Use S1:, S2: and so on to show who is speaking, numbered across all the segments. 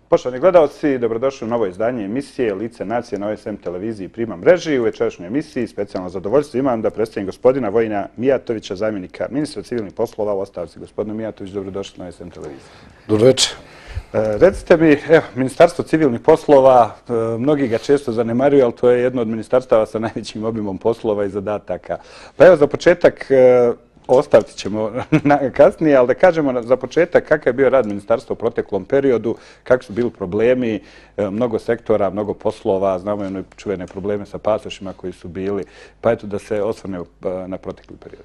S1: Poštovani gledalci, dobrodošli u novo izdanje emisije Lice nacije na OSM televiziji Prima mreži. U večerašnjoj emisiji specijalno zadovoljstvo imam da predstavim gospodina Vojina Mijatovića, zamjenika ministra civilnih poslova u ostavci. Gospodine Mijatović, dobrodošli na OSM televiziji.
S2: Dobro večer.
S1: Recite mi, Ministarstvo civilnih poslova, mnogi ga često zanemaruju, ali to je jedno od ministarstava sa najvećim obimom poslova i zadataka. Pa evo za početak, o ostavci ćemo kasnije, ali da kažemo za početak kakav je bio rad ministarstva u proteklom periodu, kakvi su bili problemi, mnogo sektora, mnogo poslova, znamo jedno čuvene probleme sa pasošima koji su bili, pa eto da se osvrne na protekli period.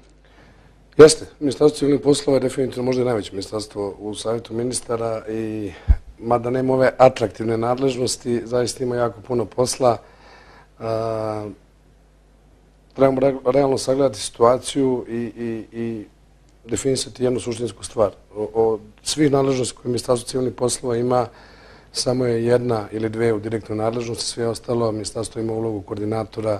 S2: Jeste, Ministarstvo civilnih poslova je definitivno možda najveće ministarstvo u Savjetu ministara i mada nema ove atraktivne nadležnosti, zaista ima jako puno posla. Trebamo realno sagledati situaciju i definisati jednu suštinsku stvar. Od svih nadležnosti koje Ministarstvo civilnih poslova ima, samo je jedna ili dve u direktnoj nadležnosti, sve ostalo Ministarstvo ima ulogu koordinatora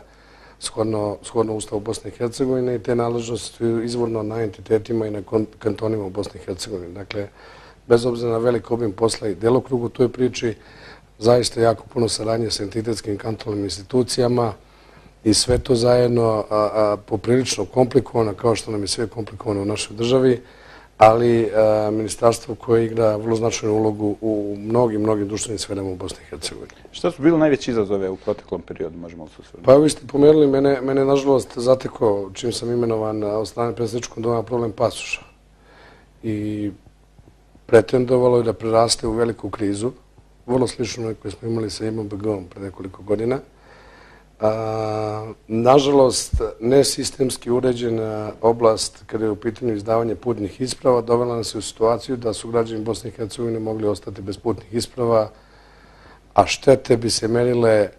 S2: shodno Ustavu Bosne i Hercegovine i te nadležnosti su izvorno na entitetima i na kantonima u Bosni i Hercegovini. Dakle, bez obzira na velik obim posla i delokrug u toj priči, zaista jako puno saradnje sa entitetskim kantonalnim institucijama i sve to zajedno poprilično komplikovano, kao što nam je sve komplikovano u našoj državi, ali ministarstvo koje igra vrlo značajnu ulogu u mnogim društvenim sferama u Bosni i Hercegovini.
S1: Šta su bili najveći izazove u proteklom periodu, možemo li se osvrnuti?
S2: Pa vi ste pomerili, mene nažalost zatekao, čim sam imenovan od strane predsjedničkog doma, problem pasoša. I pretendovalo je da preraste u veliku krizu, vrlo slično koju smo imali sa IMBG-om pre nekoliko godina. Nažalost, nesistemski uređena oblast kada je u pitanju izdavanje putnih isprava dovela nas u situaciju da su građani Bosne i Hercegovine mogli ostati bez putnih isprava, a štete bi se merile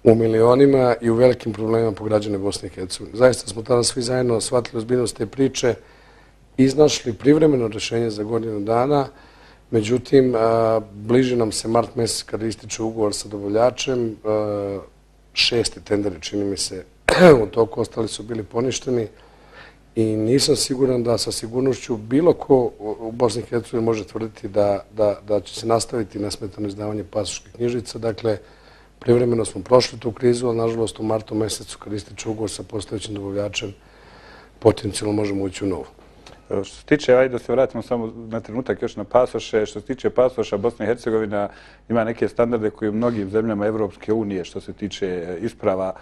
S2: u milionima i u velikim problemima po građane Bosne i Hercegovine. Zaista smo tada svi zajedno shvatili ozbiljnost te priče, iznašli privremeno rješenje za godinu dana, međutim, bliži nam se mart mjesec kada ističe ugovor sa dobavljačem, 6. tenderi, čini mi se, u toku ostali su bili poništeni i nisam siguran da sa sigurnošću bilo ko u Bosni i Hercegovini može tvrditi da će se nastaviti nesmetano izdavanje pasoških knjižica. Dakle, privremeno smo prošli tu krizu, ali nažalost u martu mjesecu kad ističe ugovor sa postojećim dobavljačem, potencijalno možemo ući u novu.
S1: Što se tiče, ajde da se vratimo samo na trenutak još na pasoše, što se tiče pasoša, Bosna i Hercegovina ima neke standarde koje u mnogim zemljama Evropske unije, što se tiče isprava,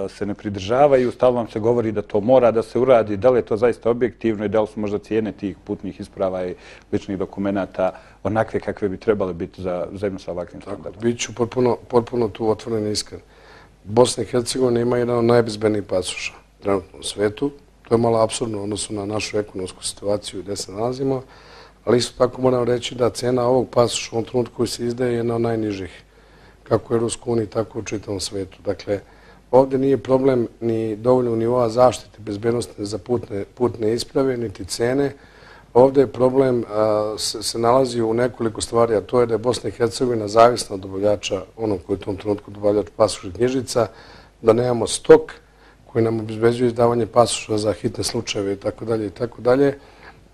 S1: se ne pridržavaju. Stalno se govori da to mora da se uradi. Da li je to zaista objektivno i da li su možda cijene tih putnih isprava i ličnih dokumenata onakve kakve bi trebale biti za zemlju sa ovakvim standardom?
S2: Biću potpuno tu otvoren i iskren. Bosna i Hercegovina ima jedan od najbezbednijih pasoša trenutno u svetu. To je malo apsurdno u odnosu na našu ekonomsku situaciju gdje se nalazimo, ali isto tako moram reći da cena ovog pasoša u ovom trenutku koji se izdaje je jedna od najnižih, kako u Europskoj uniji, tako u čitavom svetu. Dakle, ovdje nije problem ni dovoljnog nivoa zaštite bezbednosti za putne isprave, niti cene. Ovdje je problem, se nalazi u nekoliko stvari, a to je da je Bosna i Hercegovina zavisna od dobavljača, onog koji je u tom trenutku dobavljač pasoških knjižica, da nemamo stok koji nam obezbeđuje izdavanje pasoša za hitne slučajeve itd.,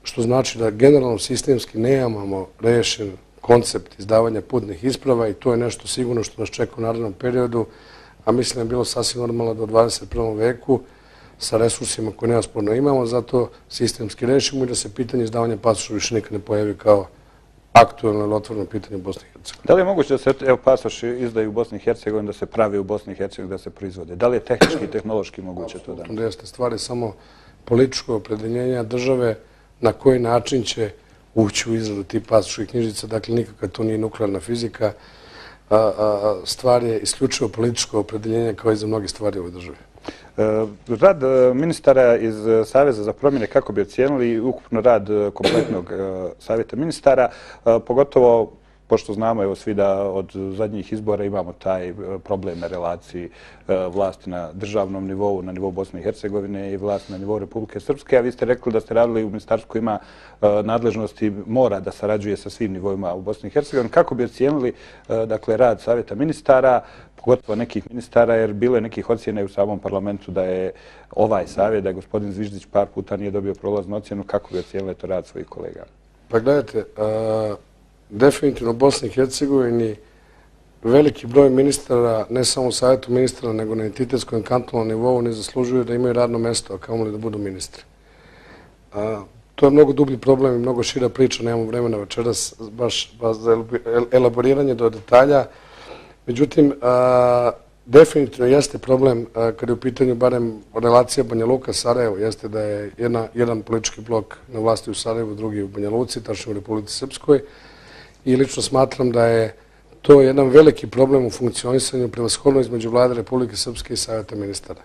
S2: što znači da generalno sistemski nemamo rešen koncept izdavanja putnih isprava i to je nešto sigurno što nas čeka u narednom periodu, a mislim da je bilo sasvim normalno da u 21. veku sa resursima koje neosporno imamo, zato sistemski rešimo i da se pitanje izdavanja pasoša više nikad ne pojavi kao aktualno ili otvoreno pitanje u Bosni i Hercegovini.
S1: Da li je moguće da se pasoši izdaju u Bosni i Hercegovini, da se pravi u Bosni i Hercegovini, da se proizvode? Da li je tehnički i tehnološki moguće to danas?
S2: Da jeste stvari samo političko opredeljenja države na koji način će ući u izradu tih pasoških knjižica. Dakle, nikakva to nije nuklearna fizika. stvar je isključivo političko opredeljenje kao i za mnoge stvari u ovoj državi.
S1: Rad ministara iz Saveza za promjene, kako bi ocijenili ukupno rad kompletnog savjeta ministara, pogotovo pošto znamo evo svi da od zadnjih izbora imamo taj problem na relaciji vlasti na državnom nivou, na nivou Bosne i Hercegovine i vlasti na nivou Republike Srpske, a vi ste rekli da ste radili u ministarstvu koji ima nadležnosti, mora da sarađuje sa svim nivoima u Bosni i Hercegovini. Kako bi ocijenili dakle, rad savjeta ministara, pogotovo nekih ministara, jer bilo je nekih ocjena i u samom parlamentu da je ovaj savjet, da je gospodin Zviždić par puta nije dobio prolaznu ocjenu, kako bi ocijenili to rad svojih kolega?
S2: Pa gledajte, definitivno u Bosni i Hercegovini veliki broj ministara, ne samo u savjetu ministara, nego na entitetskom i kantonalnom nivou ne zaslužuju da imaju radno mesto, a kamoli da budu ministri. To je mnogo dublji problem i mnogo šira priča, nemamo vremena večeras baš za elaboriranje do detalja. Međutim, definitivno jeste problem kada je u pitanju barem relacija Banja Luka-Sarajevo, jeste da je jedan politički blok na vlasti u Sarajevu, drugi u Banja Luci, tačnije u Republici Srpskoj. I lično smatram da je to jedan veliki problem u funkcionisanju prevashodno između vlade Republike Srpske i savjeta ministara.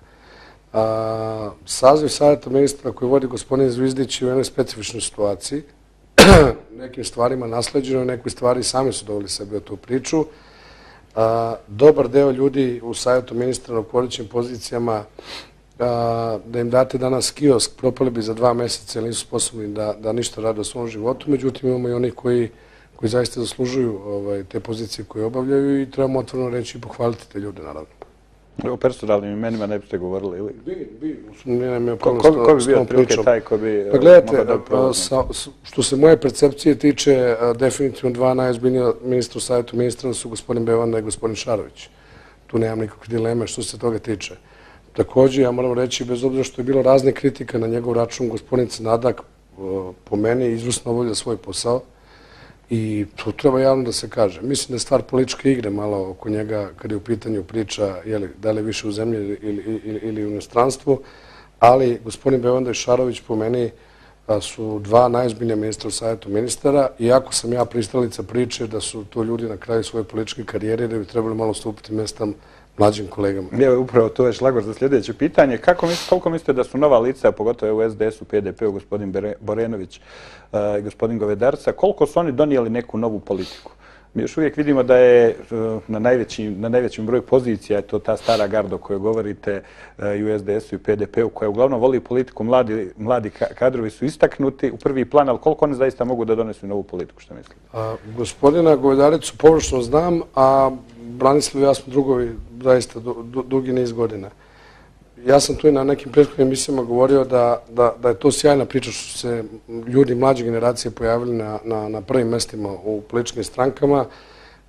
S2: Saziv savjeta ministara koji vodi gospodin Zvizdić je u jednoj specifičnoj situaciji, nekim stvarima nasleđeno, neke stvari sami su doveli sebe u tu priču. Dobar deo ljudi u savjetu ministra na rukovodećim pozicijama, da im date danas kiosk, propali bi za 2 mjeseca jer nisu sposobni da ništa rade u svom životu. Međutim, imamo i oni koji zaista zaslužuju te pozicije koje obavljaju i trebamo otvoreno reći i pohvaliti te ljude, naravno.
S1: O personalnim imenima ne biste govorili, ili?
S2: Ko
S1: bi bio otprilike taj ko bi...
S2: Pa gledajte, što se moje percepcije tiče, definitivno 2 najozbiljnija ministra u savjetu ministra su gospodin Bevanda i gospodin Šarović. Tu nemam nikakve dileme što se toga tiče. Također, ja moram reći, bez obzira što je bilo razne kritika na njegov račun, gospodin Nadak po meni izvrsno obavlja svoj posao. I to treba javno da se kaže. Mislim da je stvar političke igre malo oko njega kad je u pitanju priča da li je više u zemlji ili u inostranstvu, ali gospodin Bevanda i Šarović po meni su 2 najozbiljnija ministra u savjetu ministara, iako sam ja pristalica priče da su to ljudi na kraju svoje političke karijere i da bi trebali malo stupiti mjestam mlađim kolegama.
S1: Evo, upravo to je šlagvort za sljedeće pitanje. Koliko mislite da su nova lica, pogotovo u SDS-u, PDP-u, gospodin Borenović i gospodin Govedarca, koliko su oni donijeli neku novu politiku? Mi još uvijek vidimo da je na najvećem broju pozicija, to ta stara garda o kojoj govorite, i u SDS-u i PDP-u, koja uglavnom voli politiku, mladi kadrovi su istaknuti u prvi plan, ali koliko oni zaista mogu da donesu novu politiku, što mislite?
S2: Gospodina Govedaricu površno znam, a Branislav i ja smo drugovi zaista dugi niz godina. Ja sam tu i na nekim prethodnim emisijama govorio da je to sjajna priča što su se ljudi mlađe generacije pojavili na prvim mestima u političkim strankama.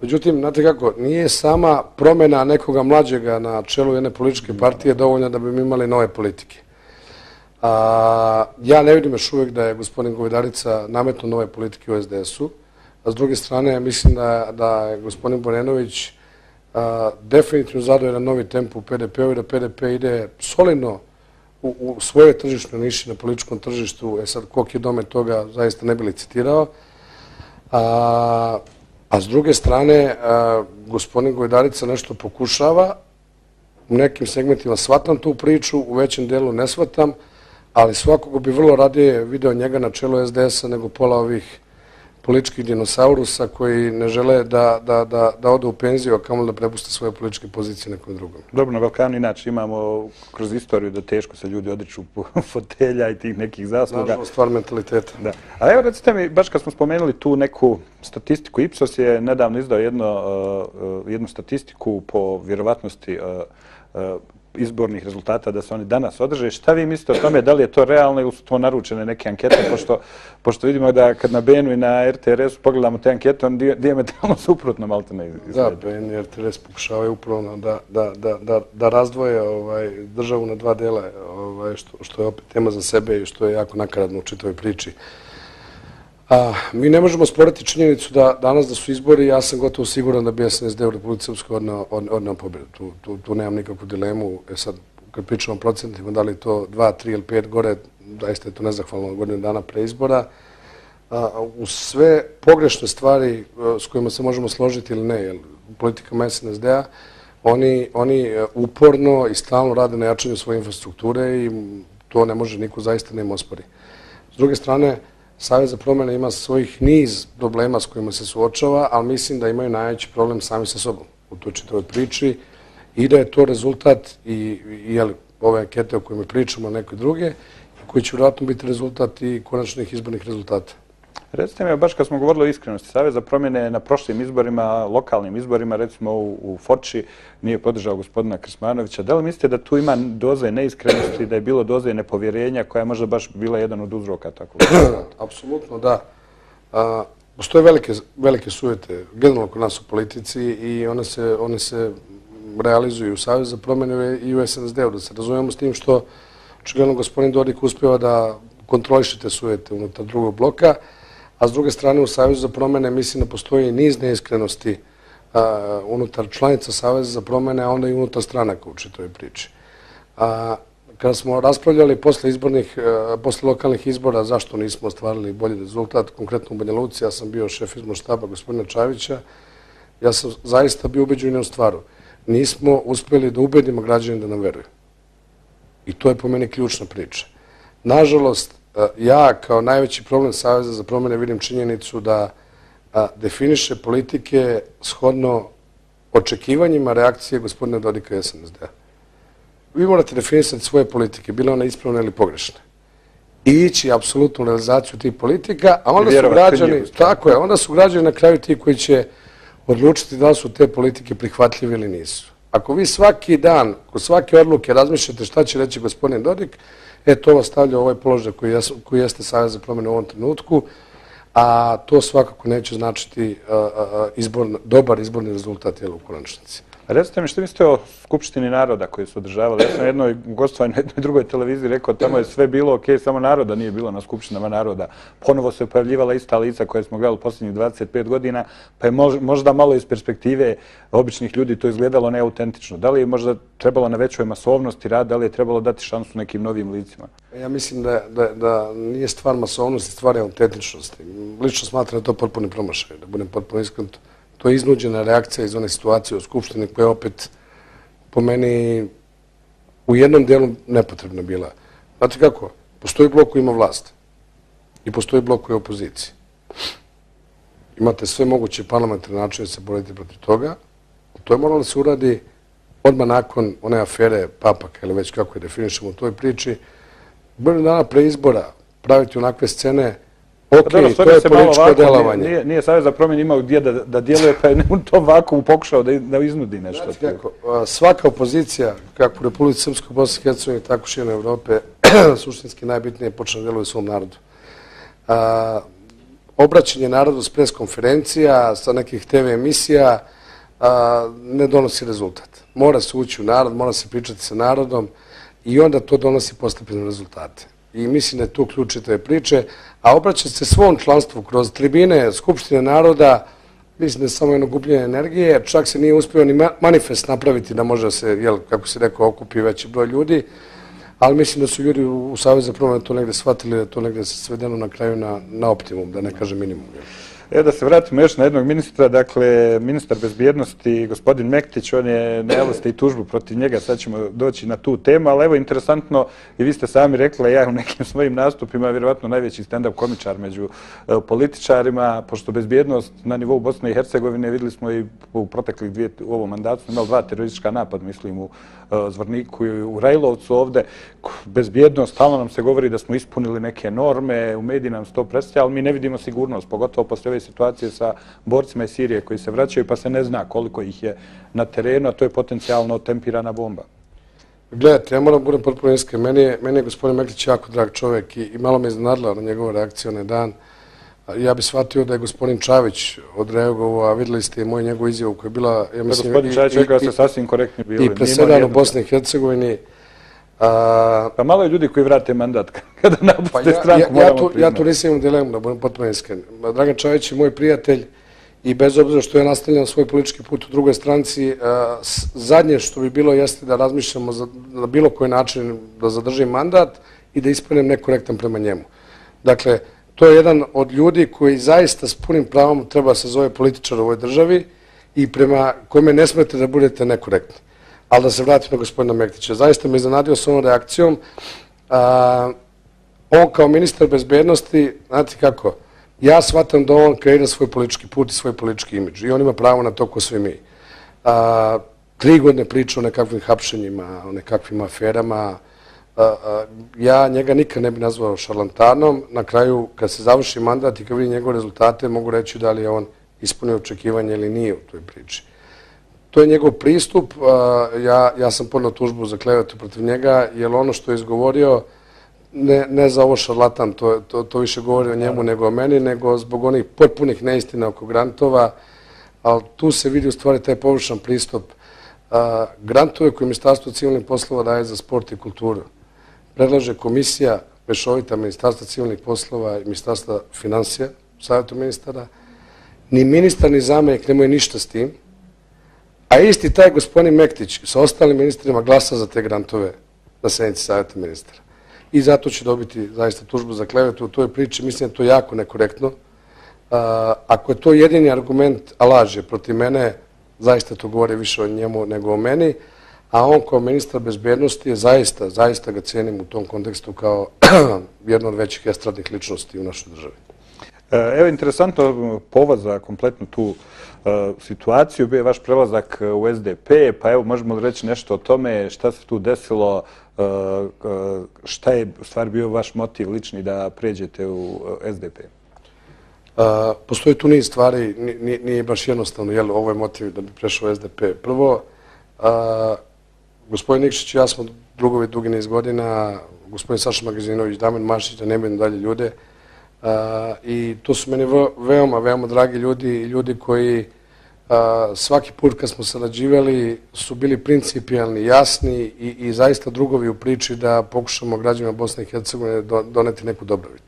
S2: Međutim, znate kako, nije sama promjena nekoga mlađega na čelu jedne političke partije dovoljna da bi mi imali nove politike. Ja ne vidim još uvijek da je gospodin Govedarica nametnuo nove politike u SDS-u, a s druge strane mislim da je gospodin Borenović definitivno zadao jedan novi tempo u PDP-u i da PDP ide solidno u svoje tržišnoj niši na političkom tržištu. Sad, koliko je domet toga, zaista ne bi licitirao. A s druge strane, gospodin Govedarica nešto pokušava. U nekim segmentima shvatam tu priču, u većem delu ne shvatam, ali svakako bi vrlo radije video njega na čelu SDS-a nego pola ovih političkih dinosaurusa koji ne žele da odu u penziju, a kamo da prepuste svoje političke pozicije nekom drugom.
S1: Dobro, na Balkanu inače imamo kroz istoriju da teško se ljudi odriču fotelja i tih nekih zasluga.
S2: Nažalost, stvar mentaliteta.
S1: Da. A evo recite mi, baš kad smo spomenuli tu neku statistiku, Ipsos je nedavno izdao jednu statistiku po vjerovatnosti izbornih rezultata da se oni danas održe. Šta vi mislite o tome? Da li je to realno ili su to naručene neke ankete? Pošto vidimo da kad na BN-u i na RTS-u pogledamo te ankete, on dijametralno suprotno malte ne izgleda.
S2: Da, BN i RTS pokušavaju upravo da razdvoje državu na 2 dela, što je opet tema za sebe i što je jako nakaradno u čitavoj priči. Mi ne možemo sporiti činjenicu da danas da su izbori, ja sam gotovo siguran da bi SNSD u Republici Srpskoj odneo pobjedu. Tu nemam nikakvu dilemu. Sad, kad pričamo o procentima, da li to 2, 3 ili 5 gore, zaista je to nezahvalno godinu dana pre izbora. uz sve pogrešne stvari s kojima se možemo složiti ili ne, jer politikama SNSD-a, oni uporno i stalno rade na jačanju svoje infrastrukture i to ne može niko zaista ne ospori. S druge strane, Savez za promene ima svojih niz problema s kojima se suočava, ali mislim da imaju najveći problem sami sa sobom u toj čitavoj priči i da je to rezultat i ove ankete o kojima pričamo, neke druge, koji će vjerojatno biti rezultat i konačnih izbornih rezultata.
S1: Recite mi, baš kad smo govorili o iskrenosti, Savez za promjene na prošlim izborima, lokalnim izborima, recimo u Foči, nije podržao gospodina Krsmanovića. Da li mislite da tu ima doze neiskrenosti, da je bilo doze nepovjerenja koja je možda baš bila jedan od uzroka takvog?
S2: Apsolutno, da. Postoje velike sujete, generalno kod nas u politici i one se realizuju u Savez za promjene i u SNSD-u, da se razumijemo s tim što očigledno gospodin Dodik uspjeva da kontroliše te sujete unutar drugog bloka, a s druge strane u Savezu za promjene mislim da postoji niz neiskrenosti unutar članica Saveza za promjene, a onda i unutar stranaka u čitavoj priči. Kada smo raspravljali posle lokalnih izbora zašto nismo ostvarili bolji rezultat, konkretno u Banja Luci, ja sam bio šef izbornog štaba gospodina Čavića, ja sam zaista bio ubeđen u stvaru. Nismo uspjeli da ubedimo građane da nam veruju. I to je po meni ključna priča. Nažalost, ja kao najveći problem Saveza za promjene vidim činjenicu da definiše politike shodno očekivanjima reakcije gospodina Dodika i SNSD-a. Vi morate definisati svoje politike, bile one ispravne ili pogrešne. I ići apsolutnu realizaciju tih politika, a onda su građani na kraju ti koji će odlučiti da li su te politike prihvatljive ili nisu. Ako vi svaki dan, kod svake odluke razmišljate šta će reći gospodin Dodik, to vas stavlja u ovaj položaj koji jeste Savez za promjene u ovom trenutku, a to svakako neće značiti dobar izborni rezultat u konačnici.
S1: Recite mi što mislite o Skupštini naroda koji su održavali. Ja sam jednoj gostovanju na jednoj drugoj televiziji rekao tamo je sve bilo ok, samo naroda nije bilo na Skupštinama naroda. Ponovo se pojavljivala ista lica koje smo gledali posljednjih 25 godina, pa je možda malo iz perspektive običnih ljudi to izgledalo neautentično. Da li je možda trebalo na većoj masovnosti rad, da li je trebalo dati šansu nekim novim licima?
S2: Ja mislim da nije stvar masovnosti, stvar je autentičnosti. Lično smatram da je to potpuni promašaj, da budem potpuno iskren. To je iznuđena reakcija iz one situacije u Skupštini koja je opet po meni u jednom delu nepotrebna bila. Znate kako? Postoji blok koji ima vlast i postoji blok koji je opoziciji. Imate sve moguće parlamentarne načine da se borite protiv toga. To je moralo da se uradi odmah nakon one afere Papaka ili već kako je definišemo u toj priči. Godinu dana pre izbora praviti onakve scene. Ok, to je političko delovanje.
S1: Nije Savez za promjene imao gdje da djeluje, pa je u tom vakuumu pokušao da iznudi nešto.
S2: Znate kako, svaka opozicija, kako u Republici Srpskoj, Bosni i Hercegovini, tako širom Evrope, suštinski najbitnije počne da djeluje svom narodu. Obraćanje narodu s preskonferencija, sa nekih TV emisija, ne donosi rezultat. Mora se ući u narod, mora se pričati sa narodom i onda to donosi postepene rezultate. I mislim da je tu ključ te priče, a obraćati se svom članstvu kroz tribine Skupštine naroda, mislim da je samo jedno gubljenje energije, čak se nije uspio ni manifest napraviti da može se, kako se rekao, okupi veći broj ljudi, ali mislim da su ljudi u Savezu za promjene to negde shvatili, da je to negde svedeno na kraju na optimum, da ne kažem minimum.
S1: Da se vratimo još na jednog ministra, dakle, ministar bezbjednosti, gospodin Mektić, on je najavio i tužbu protiv njega, sad ćemo doći na tu temu, ali evo, interesantno, i vi ste sami rekli, ja u nekim svojim nastupima, vjerovatno najveći stand-up komičar među političarima, pošto bezbjednost na nivou Bosne i Hercegovine, vidjeli smo i u proteklih u ovom mandatu, imali 2 teroristička napad, mislim, u Zvorniku i u Rajlovcu ovde. Bezbjednost, stalno nam se govori da smo ispunili neke norme, u mediji nam se to predstavlja, ali mi ne vidimo sigurnost, pogotovo posle ove situacije sa borcima iz Sirije koji se vraćaju, pa se ne zna koliko ih je na terenu, a to je potencijalno tempirana bomba.
S2: Gledajte, ja moram budem potpuno iskren. Meni je gospodin Mektić jako drag čovjek i malo me iznenadila na njegova reakcija onaj dan. Ja bih shvatio da je gospodin Čavić odreagovao, a vidjeli ste i moju njegovu izjavu koja je bila, ja mislim,
S1: gospodin Čavić rekao da ste sasvim korektni bili.
S2: I presedan u Bosni i Hercegovini.
S1: Pa malo je ljudi koji vrate mandat kada napuste stranku, moramo priznati.
S2: Ja tu nisam imam dilemu, da budem potpuno iskren. Dragan Čavić je moj prijatelj i bez obzira što je nastavljeno svoj politički put u drugoj stranci, zadnje što bi bilo jeste da razmišljamo na bilo koji način da zadržim mandat i da ispadnem nekorektan prema njemu. Dakle, To je jedan od ljudi koji zaista s punim pravom treba se zove političar u ovoj državi i prema kome ne smete da budete nekorektni. Ali da se vratim na gospodina Mektića. Zaista me iznenadio s ovom reakcijom. On kao ministar bezbednosti, znate kako, ja shvatam da on kreira svoj politički put i svoj politički imidž i on ima pravo na to ko svi mi. 3 godine priča o nekakvim hapšenjima, o nekakvim aferama. Ja njega nikad ne bi nazvao šarlantanom. Na kraju, kad se završi mandat i kad vidim njegove rezultate, mogu reći da li je on ispunio očekivanje ili nije u toj priči. To je njegov pristup. Ja sam podneo tužbu za klevetu protiv njega, jer ono što je izgovorio, ne za ovo šarlatan, to više govori o njemu nego o meni, nego zbog onih potpunih neistina oko grantova, ali tu se vidi u stvari taj površan pristup. Grantove koje Ministarstvo civilnih poslova daje za sport i kulturu predlaže komisija mešovita Ministarstva civilnih poslova i Ministarstva finansija, savjetu ministara. Ni ministar ni zamenik nemaju ništa s tim, a isti taj gospodin Mektić sa ostalim ministrima glasa za te grantove na sednici savjeta ministara. I zato će dobiti zaista tužbu za klevetu u toj priči. Mislim da je to jako nekorektno. Ako je to jedini argument, a laž je protiv mene, zaista to govori više o njemu nego o meni, a on kao ministar bezbednosti je zaista ga cenim u tom kontekstu kao jedno od većih estradnih ličnosti u našoj državi.
S1: Evo, interesantno povod za kompletnu tu situaciju bio je vaš prelazak u SDP, pa evo možemo reći nešto o tome, šta se tu desilo, šta je u stvari bio vaš motiv lični da pređete u SDP?
S2: Postoji tu niz stvari, nije baš jednostavno, jel, ovo je motiv da bi prešao u SDP. Prvo, gospodin Nikšić i ja smo drugovi dugi niz godina, gospodin Saša Magazinović, Damir Mašić, da ne budem dalje ljude, i to su meni veoma dragi ljudi i ljudi koji svaki put kad smo sarađivali su bili principijalni, jasni i zaista drugovi u priči da pokušamo građanima Bosne i Hercegovine doneti neku dobrobit.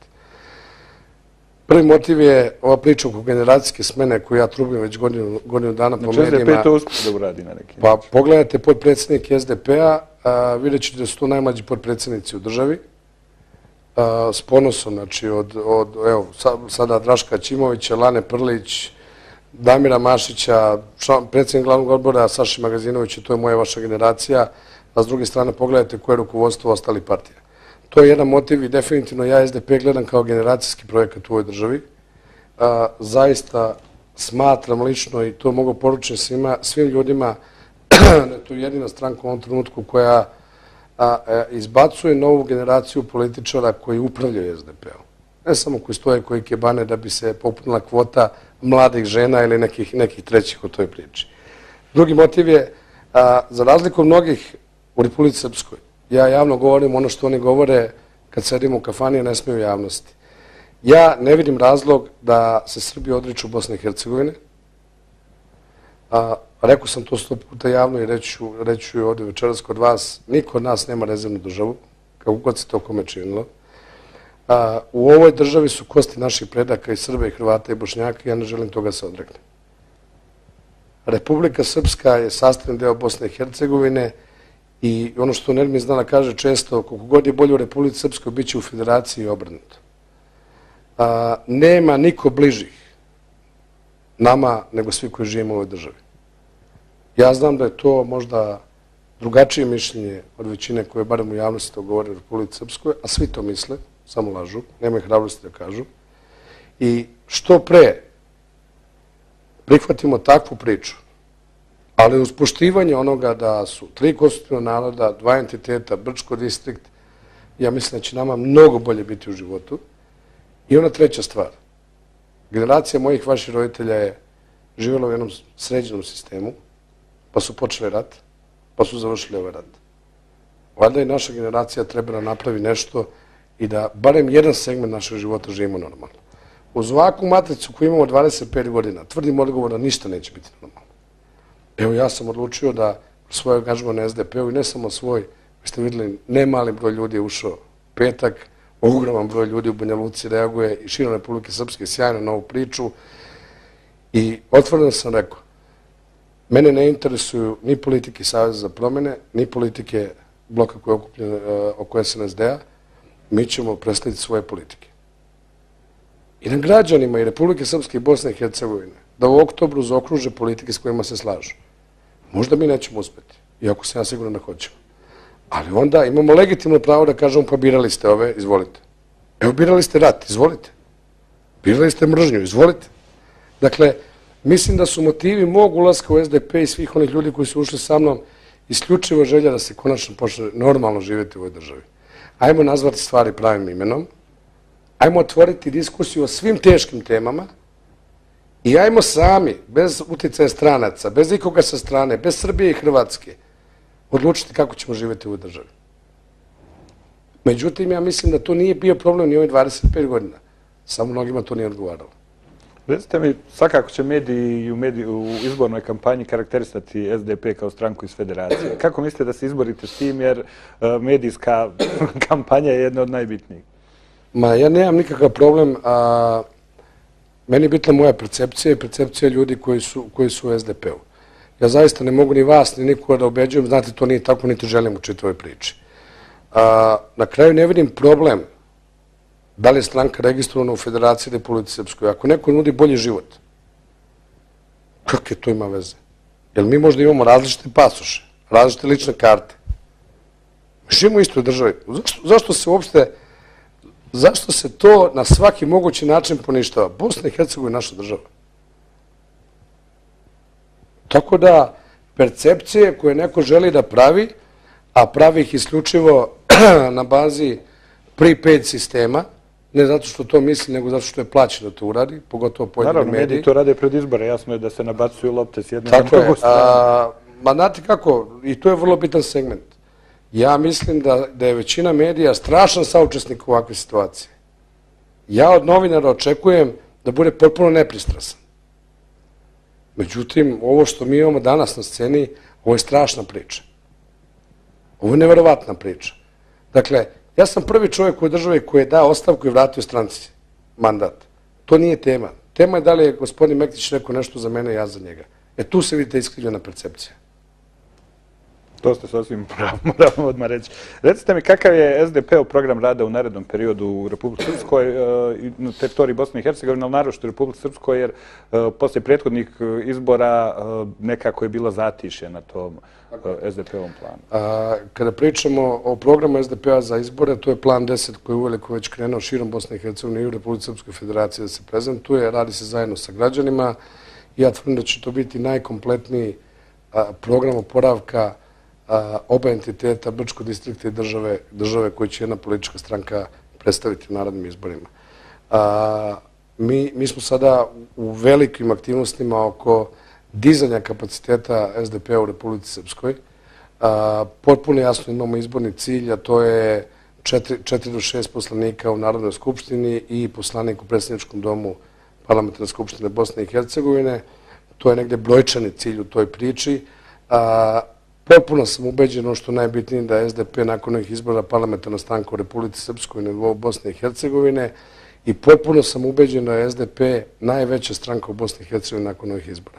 S2: Prvi motiv je ova priča oko generacijske smene koju ja trubim već godinu dana po medijima.
S1: Znači SDP to uspije da uradi na neki način.
S2: Pa pogledajte podpredsjednike SDP-a, vidjet ćete da su to najmlađi podpredsjednici u državi. S ponosom, znači evo, sada Draška Ćimovića, Lane Prlić, Damira Mašića, predsjednik glavnog odbora Saši Magazinovića, to je moja vaša generacija, a s druge strane pogledajte koje je rukovodstvo ostalih partija. To je jedan motiv i definitivno ja SDP gledam kao generacijski projekat u ovoj državi. Zaista smatram lično i to mogu poručiti svim ljudima da je to jedina stranka u ovom trenutku koja izbacuje novu generaciju političara koji upravljaju SDP-om. Ne samo koji stoje, koji kebane da bi se popunila kvota mladih žena ili nekih trećih u toj priči. Drugi motiv je, za razliku mnogih u Republici Srpskoj, ja javno govorim ono što oni govore kad sedimo u kafani, a ne smiju javnosti. Ja ne vidim razlog da se Srbi odriču Bosne i Hercegovine. Rekao sam to 100 puta javno i reći ću ovdje večeras kod vas. Niko od nas nema rezervnu državu, kako god se to kome činilo. U ovoj državi su kosti naših predaka i Srba i Hrvata i Bošnjaka i ja ne želim toga se odreknem. Republika Srpska je sastavni deo Bosne i Hercegovine i ono što Nermin Znala kaže često, koliko god je bolje u Republici Srpskoj, bit će u federaciji i obrnuto. Nema niko bližih nama nego svi koji živimo u ovoj državi. Ja znam da je to možda drugačije mišljenje od većine koje barem u javnosti to govore u Republici Srpskoj, a svi to misle, samo lažu, nemaju hrabrosti da kažu. I što pre prihvatimo takvu priču, ali uz poštivanje onoga da su 3 konstitutivna naroda, 2 entiteta, Brčko distrikt, ja mislim da će nama mnogo bolje biti u životu. I ona treća stvar, generacija mojih vaših roditelja je živjela u jednom sređenom sistemu, pa su počeli rat, pa su završili ovaj rat. Valjda i naša generacija treba da napravi nešto i da barem jedan segment našeg života živimo normalno. Uz ovakvu matricu koju imamo 25 godina, tvrdim odgovorno, ništa neće biti normalno. Evo, ja sam odlučio da svoj angažman na SDP-u i ne samo svoj, vi ste vidjeli, ne mali broj ljudi je ušao petak, ogroman broj ljudi u Banja Luci reaguje i širom Republike Srpske sjajno na ovu priču i otvoreno sam rekao, mene ne interesuju ni politike Saveza za promjene, ni politike bloka koje je okupljen oko SNSD-a, mi ćemo predstaviti svoje politike. i na građanima i Republike Srpske i Bosne i Hercegovine da u oktobru zaokruže politike s kojima se slažu. Možda mi nećemo uspeti, iako sam ja siguran da hoćemo. Ali onda imamo legitimno pravo da kažemo pa birali ste ove, izvolite. Evo birali ste rat, izvolite. Birali ste mržnju, izvolite. Dakle, mislim da su motivi mog ulaska u SDP i svih onih ljudi koji su ušli sa mnom isključivo želja da se konačno počne normalno živjeti u ovoj državi. Ajmo nazvati stvari pravim imenom, ajmo otvoriti diskusiju o svim teškim temama i ajmo sami, bez uticaja stranaca, bez ikoga sa strane, bez Srbije i Hrvatske, odlučiti kako ćemo živjeti u ovoj državi. Međutim, ja mislim da to nije bio problem ni ovih 25 godina. Samo mnogima to nije odgovaralo.
S1: Recite mi, svakako će mediji u izbornoj kampanji karakterisati SDP kao stranku iz federacije. Kako mislite da se izborite s tim, jer medijska kampanja je jedna od najbitnijih?
S2: Ma, ja nemam nikakav problem. Meni je bitna moja percepcija i percepcija ljudi koji su u SDP-u. Ja zaista ne mogu ni vas, ni nikoga da ubeđujem, znate, to nije tako, niti želim u čitavoj priči. Na kraju ne vidim problem da li je stranka registrovana u Federaciji Republike Srpskoj. Ako neko nudi bolji život, kakve to ima veze? Jer mi možda imamo različite pasoše, različite lične karte. Mi živimo u istoj državi. Zašto se to na svaki mogući način poništava? Bosna i Hercegovina je naša država. Tako da percepcije koje neko želi da pravi, a pravi ih isključivo na bazi prepaid sistema, ne zato što to misli, nego zato što je plaćeno da to uradi, pogotovo pojedini mediji.
S1: Naravno, mediji to rade pred izbore, jasno je da se nabacuju lopte s jedne na drugu stranu.
S2: Ma znate kako, i to je vrlo bitan segment. Ja mislim da je većina medija strašan saučesnik u ovakve situacije. Ja od novinara očekujem da bude potpuno nepristrasan. Međutim, ovo što mi imamo danas na sceni, ovo je strašna priča. Ovo je neverovatna priča. Dakle, ja sam prvi čovjek u državi koji je dao ostavku i vratio stranci mandat. To nije tema. Tema je da li je gospodin Mektić rekao nešto za mene i ja za njega. Tu se vidite iskrivljena percepcija.
S1: To ste sasvim moramo odmah reći. Recite mi, kakav je SDP-ov program rada u narednom periodu u Republici Srpskoj i na teritoriji Bosne i Hercegovine, ali naročito u Republici Srpskoj, jer poslije prethodnih izbora nekako je bilo zatišje na tom SDP-ovom planu.
S2: Kada pričamo o programu SDP-a za izbore, to je plan 10 koji je uveliko već krenuo širom Bosne i Hercegovine i u Republici Srpskoj federaciji da se prezentuje. Radi se zajedno sa građanima. Ja tvrdim da će to biti najkompletniji program oporavka oba entiteta, Brčkog distrikta i države koju će jedna politička stranka predstaviti u narodnim izborima. Mi smo sada u velikim aktivnostima oko dizanja kapaciteta SDP-a u Republici Srpskoj. Potpuno jasno imamo izborni cilj, a to je 4 do 6 poslanika u Narodnoj skupštini i poslanik u predsjedničkom domu Parlamentarne skupštine Bosne i Hercegovine. To je negde brojčani cilj u toj priči. Potpuno sam ubeđen ono što je najbitnije da je SDP nakon ovih izbora parlamentarna stranka u Republici Srpskoj na nivou Bosne i Hercegovine i potpuno sam ubeđen da je SDP najveća stranka u Bosni i Hercegovini nakon ovih izbora.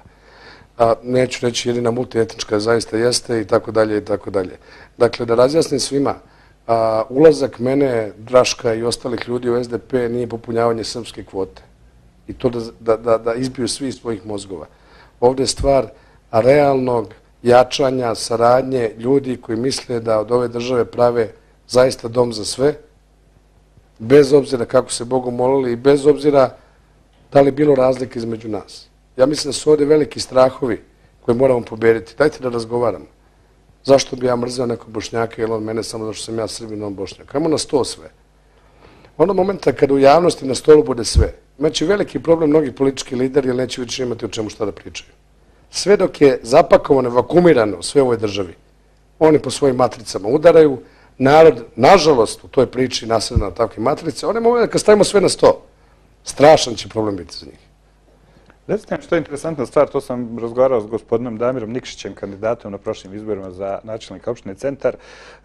S2: Neću reći jedina multietnička zaista jeste i tako dalje i tako dalje. Dakle, da razjasnim svima, ulazak mene, Draška i ostalih ljudi u SDP nije popunjavanje srpske kvote i to da izbiju svi iz svojih mozgova. Ovdje je stvar realnog jačanja, saradnje ljudi koji misle da od ove države prave zaista dom za sve, bez obzira kako se Bogu molili i bez obzira da li bilo razlike između nas. Ja mislim da su ovdje veliki strahovi koje moramo pobediti. Dajte da razgovaramo. Zašto bi ja mrzeo nekog Bošnjaka ili on mene samo zato što sam ja Srbin, on Bošnjak? Ajmo na sto sve. Onog momenta kada u javnosti na stolu bude sve, imaće veliki problem mnogi politički lideri jer neće više imati o čemu šta da pričaju. Sve dok je zapakovano, vakumirano sve u ovoj državi, oni po svojim matricama udaraju, narod, nažalost, u toj priči nasredna na takve matrice, one mogu da kad stavimo sve na sto, strašan će problem biti za njih.
S1: Recite mi što je interesantna stvar, to sam razgovarao s gospodinom Damirom Nikšićem, kandidatom na prošlim izborima za načelnika opštine Centar.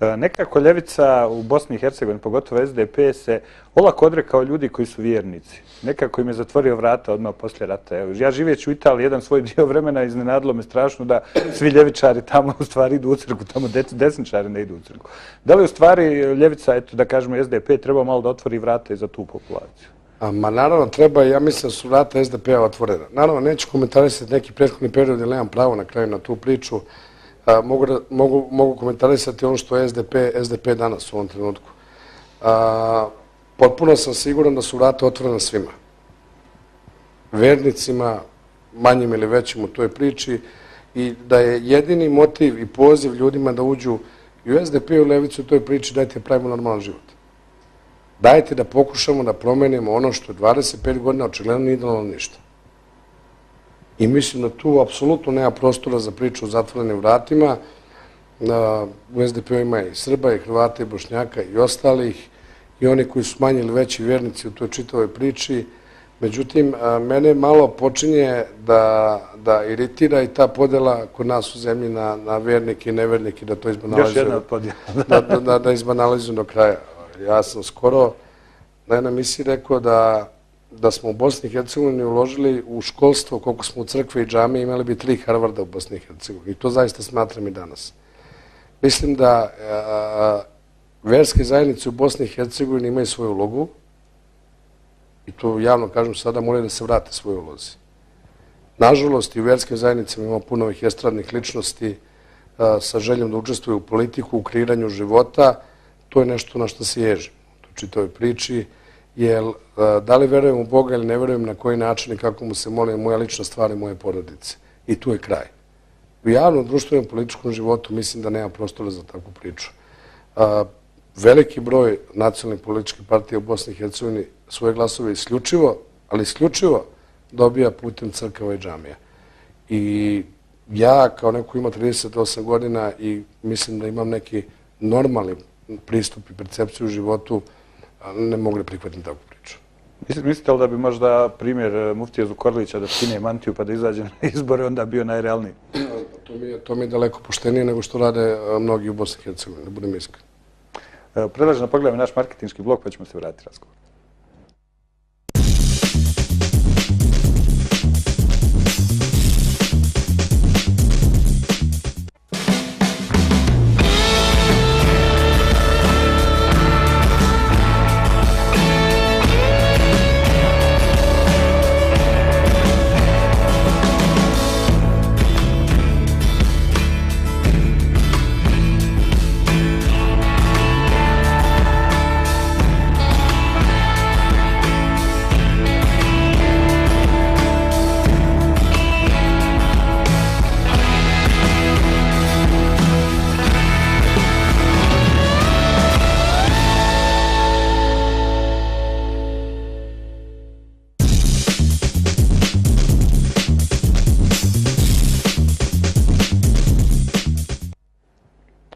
S1: Nekako ljevica u Bosni i Hercegovini, pogotovo SDP, se olako odrekao ljudi koji su vjernici. Nekako im je zatvorio vrata odmah poslije rata. Ja živeći u Italiji jedan svoj dio vremena, iznenadilo me strašno da svi ljevičari tamo u stvari idu u crkvu, tamo desničari ne idu u crkvu. Da li u stvari ljevica, eto da kažemo SDP, treba malo da otvori vrata i za tu populaciju?
S2: Ma naravno treba, ja mislim da su vrata SDP-a otvorena. Naravno, neću komentarisati neki prethodni period, jer nemam pravo na kraju na tu priču. Mogu komentarisati ono što je SDP danas u ovom trenutku. Potpuno sam siguran da su vrata otvorena svima. Vernicima, manjim ili većim u toj priči, i da je jedini motiv i poziv ljudima da uđu i u SDP i u Levicu u toj priči, dajte pravimo normalan život. Dajte da pokušamo da promenimo ono što je 25 godina očigledno nije dalo ništa. I mislim da tu apsolutno nema prostora za priču o zatvorenim vratima. U SDP-u ima i Srba, i Hrvata, i Bošnjaka, i ostalih, i oni koji su manji ili veći vjernici u toj čitavoj priči. Međutim, mene malo počinje da iritira i ta podela kod nas u zemlji na vjernike i nevjernike, da to izbanalizuju do kraja. Ja sam skoro na jednoj emisiji rekao da smo u Bosni i Hercegovini uložili u školstvo, koliko smo u crkve i džamije, imali bi 3 Harvarda u Bosni i Hercegovini. I to zaista smatram i danas. Mislim da verske zajednice u Bosni i Hercegovini imaju svoju ulogu, i to javno kažem sada, moraju da se vrate svoje ulozi. Nažalost, i u verskim zajednicama ima puno ovih estradnih ličnosti sa željom da učestvuju u politiku, u kreiranju života. To je nešto na što se ježim u čitavoj priči, jer da li verujem u Boga ili ne verujem, na koji način i kako mu se molim, moja lična stvar i moje porodice. I tu je kraj. U javnom, društvenom, političkom životu mislim da nema prostora za takvu priču. Veliki broj nacionalnih političkih partija u Bosni i Hercegovini svoje glasove isključivo, ali isključivo dobija putem crkava i džamija. I ja, kao neko ima 38 godina i mislim da imam neki normalni pristup i percepciju u životu, ne mogu da prihvatim takvu priču.
S1: Mislite li da bi možda primjer muftije Zukorlića da skine mantiju pa da izađe na izbore onda bio najrealniji?
S2: To mi je daleko poštenije nego što rade mnogi u Bosni i Hercegovini, da budem iskren.
S1: Predlažem da pogledamo naš marketinški blog pa ćemo se vratiti razgovor.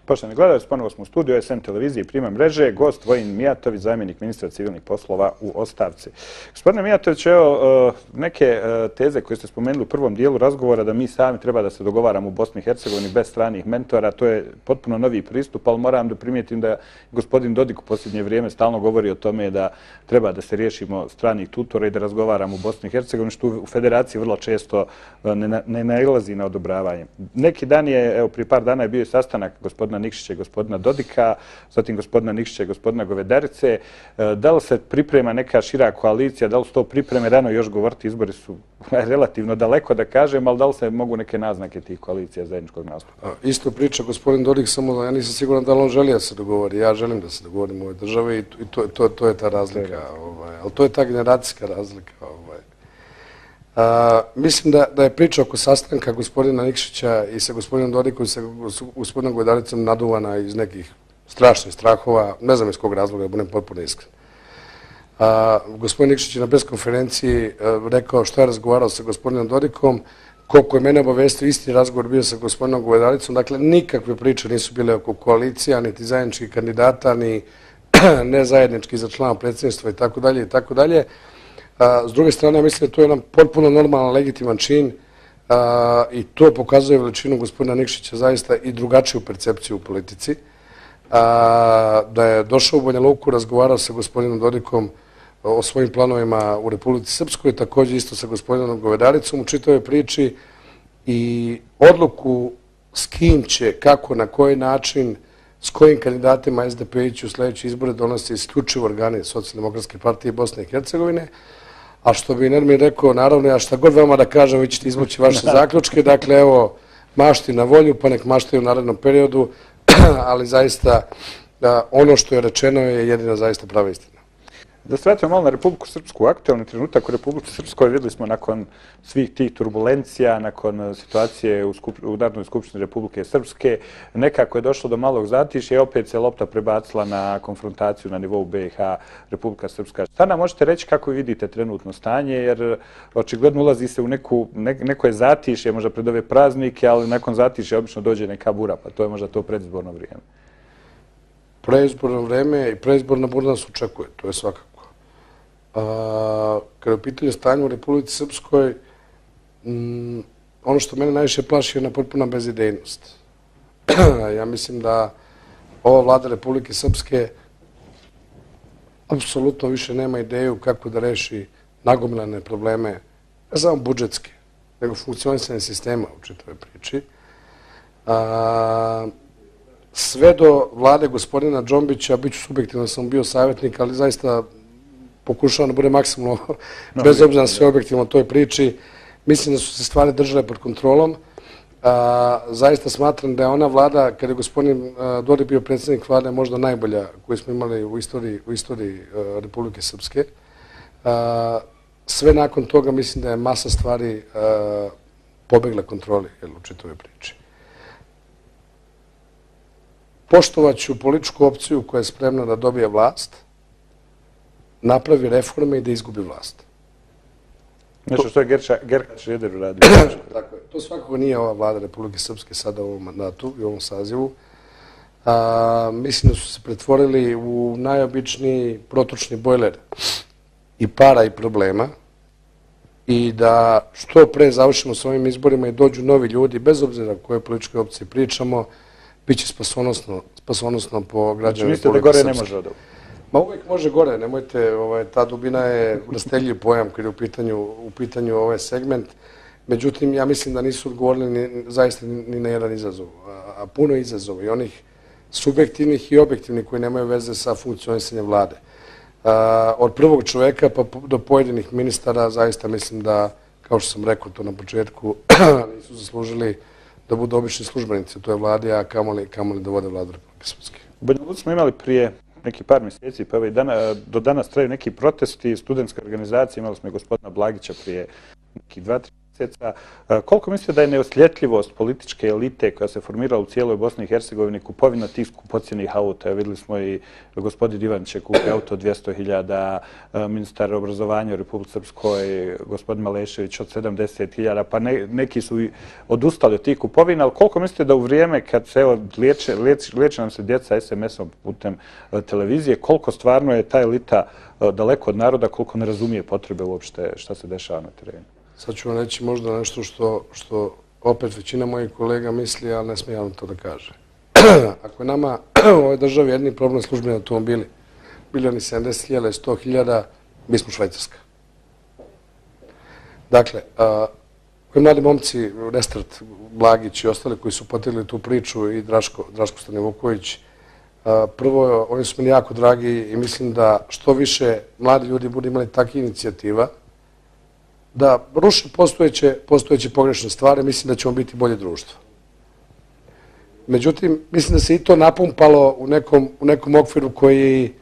S1: Poštovani gledalci, ponovo smo u studiju SM televizije i Prima mreže. Gost Vojin Mijatović, zamjenik ministra civilnih poslova u ostavci. Gospodine Mijatović, evo neke teze koje ste spomenuli u prvom dijelu razgovora da mi sami treba da se dogovaramo u Bosni i Hercegovini bez stranih mentora. To je potpuno novi pristup, ali moram da primijetim da gospodin Dodik u posljednje vrijeme stalno govori o tome da treba da se riješimo stranih tutora i da razgovaramo u Bosni i Hercegovini, što u Federaciji vrlo često ne nailazi na odobravanje. Neki dan je, evo prije par dana je bio sastanak gospodina Nikšića i gospodina Dodika, zatim gospodina Nikšića i gospodina Govedarice. Da li se priprema neka šira koalicija, da li su to pripreme, rano još govoriti, izbori su relativno daleko da kažem, ali da li se mogu neke naznake tih koalicija zajedničkog nastupa?
S2: Isto priča gospodin Dodik, samo da ja nisam siguran da li on želi da se dogovori. Ja želim da se dogovorim u ovoj državi i to je ta razlika. Ali to je ta generacijska razlika. Mislim da je priča oko sastanka gospodina Nikšića i sa gospodinom Dodikom i sa gospodinom Govedaricom naduvana iz nekih strašnih strahova, ne znam iz kog razloga, da budem potpuno iskren. Gospodin Nikšić je na preskonferenciji rekao što je razgovarao sa gospodinom Dodikom, koliko je mene obavestio, isti razgovor bio sa gospodinom Govedaricom, dakle nikakve priče nisu bile oko koalicija, niti zajedničkih kandidata, ni nezajednički za člana predsjedništva i tako dalje i tako dalje. S druge strane, ja mislim da to je jedan potpuno normalan, legitiman čin i to pokazuje veličinu gospodina Nikšića zaista i drugačiju percepciju u politici. Da je došao u Banja Luku, razgovarao sa gospodinom Dodikom o svojim planovima u Republici Srpskoj, također isto sa gospodinom Govedaricom u čitavoj priči i odluku s kim će, kako, na koji način s kojim kandidatima SDP ići u sljedeći izbore donose isključivo organi Socijaldemokratske partije Bosne i Hercegovine. A što bi Nermin rekao, naravno, ja šta god vama da kažem, vi ćete izvući vaše zaključke. Dakle, evo, mašti na volju, pa nek maštaju u narednom periodu, ali zaista ono što je rečeno je jedina zaista prava istina.
S1: Da se vratimo malo na Republiku Srpsku. Aktualni trenutak u Republici Srpskoj vidjeli smo nakon svih tih turbulencija, nakon situacije u Narodnoj skupštini Republike Srpske, nekako je došlo do malog zatišja i opet se lopta prebacila na konfrontaciju na nivou BiH Republika Srpska. Šta nam možete reći kako vidite trenutno stanje, jer očigledno ulazi se u neko je zatišje, možda pred ove praznike, ali nakon zatišja obično dođe neka bura, pa to je možda to predizborno vrijeme.
S2: Preizborno vreme i preizborna bura nas očekuje, to je svakako. Kada je u pitanju stanja u Republici Srpskoj, ono što mene najviše plaši je jedna potpuna bezidejnost. Ja mislim da ova vlada Republike Srpske apsolutno više nema ideju kako da reši nagomilane probleme, ne samo budžetske, nego funkcionisanje sistema u čitavoj priči. Sve do vlade gospodina Džombića, bit ću subjektivno, sam bio savjetnik, ali zaista pokušavam da bude maksimalno, bez obzira na sve objektivno o toj priči. Mislim da su se stvari držale pod kontrolom. Zaista smatram da je ona vlada, kada je gospodin Dodik bio predsjednik vlade, možda najbolja koju smo imali u istoriji Republike Srpske. Sve nakon toga mislim da je masa stvari pobegla kontroli u čitavoj priči. Poštovaću političku opciju koja je spremna da dobije vlast, napravi reforme i da izgubi vlast.
S1: Nešto što je Gerhard Schröder uradio.
S2: Tako je. To svakako nije ova vlada Republike Srpske sada u ovom mandatu i u ovom sazivu. Mislim da su se pretvorili u najobičniji protočni bojler i para i problema i da što pre završimo s ovim izborima i dođu novi ljudi, bez obzira o kojoj političkoj opciji pričamo, bit će spasonosno po građanima Republike Srpske.
S1: Mislite da gore ne može od ovo?
S2: Ma uvijek može gore, nemojte, ta dubina je rasteljiv pojam kada je u pitanju ovaj segment. Međutim, ja mislim da nisu odgovorili zaista ni na jedan izazov, a puno izazova i onih subjektivnih i objektivnih koji nemaju veze sa funkcionisanjem vlade. Od prvog čoveka pa do pojedinih ministara zaista mislim da, kao što sam rekao to na početku, nisu zaslužili da budu obični službenici u toj vladi, a kamoli da vode vladu Republike Srpske.
S1: U Banja Luci smo imali prije neki par mjeseci, pa do danas traju neki protesti, studentske organizacije, imali smo i gospodina Blagića prije nekih 2-3 mjeseca. Koliko mislite da je neosjetljivost političke elite koja se formirala u cijeloj Bosni i Hercegovini kupovina tih skupocjenih auta? Vidjeli smo i gospodin Ivanić je kupio auto 200.000, ministar obrazovanja u Republici Srpskoj, gospodin Malešević od 70.000, pa neki su i odustali od tih kupovina, ali koliko mislite da u vrijeme kad se liječe nam se djeca SMS-om putem televizije, koliko stvarno je ta elita daleko od naroda, koliko ne razumije potrebe uopšte šta se dešava na terenu?
S2: Sad ću vam reći možda nešto što opet većina mojih kolega misli, ali ne smije javno to da kaže. Ako je nama u ovoj državi jedini problem službeni automobili, bili oni 70.000 i 100.000, mi smo Švajcarska. Dakle, ovi mladi momci, Restart, Blagić i ostali koji su potegli tu priču i Draško Stanivuković, prvo, oni su meni jako dragi i mislim da što više mladi ljudi budu imali takve inicijativa, da ruše postojeće pogrešne stvari, mislim da ćemo biti bolje društvo. Međutim, mislim da se i to napumpalo u nekom okviru koji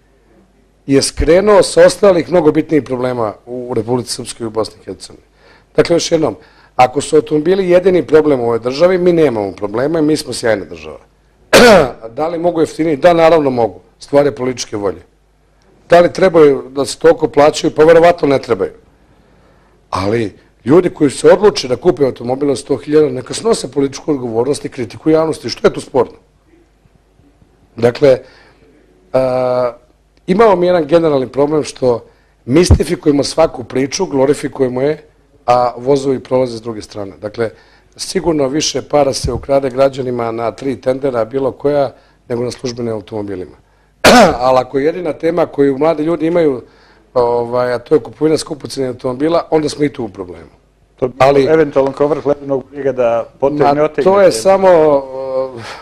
S2: je skrenuo sa ostalih mnogo bitnijih problema u Republici Srpskoj i u Bosni i Hercegovini. Dakle, još jednom, ako su automobili jedini problem u ovoj državi, mi nemamo problema i mi smo sjajna država. Da li mogu jeftiniji? Da, naravno mogu. Stvar je političke volje. Da li trebaju da se toliko plaćaju? Pa verovatno ne trebaju. Ali ljudi koji se odluče da kupe automobil od 100.000, neka snose političku odgovornost i kritiku javnosti. Što je tu sporno? Dakle, imamo mi jedan generalni problem što mistifikujemo svaku priču, glorifikujemo je, a vozovi prolaze s druge strane. Dakle, sigurno više para se ukrade građanima na 3 tendera, bilo koja, nego na službenim automobilima. Ali ako je jedina tema koju mladi ljudi imaju, a to je kupovina skupocjenih automobila, onda smo i tu u problemu.
S1: Ali eventualno kao vrh ledenog brijega da potegne otegnete.
S2: To je samo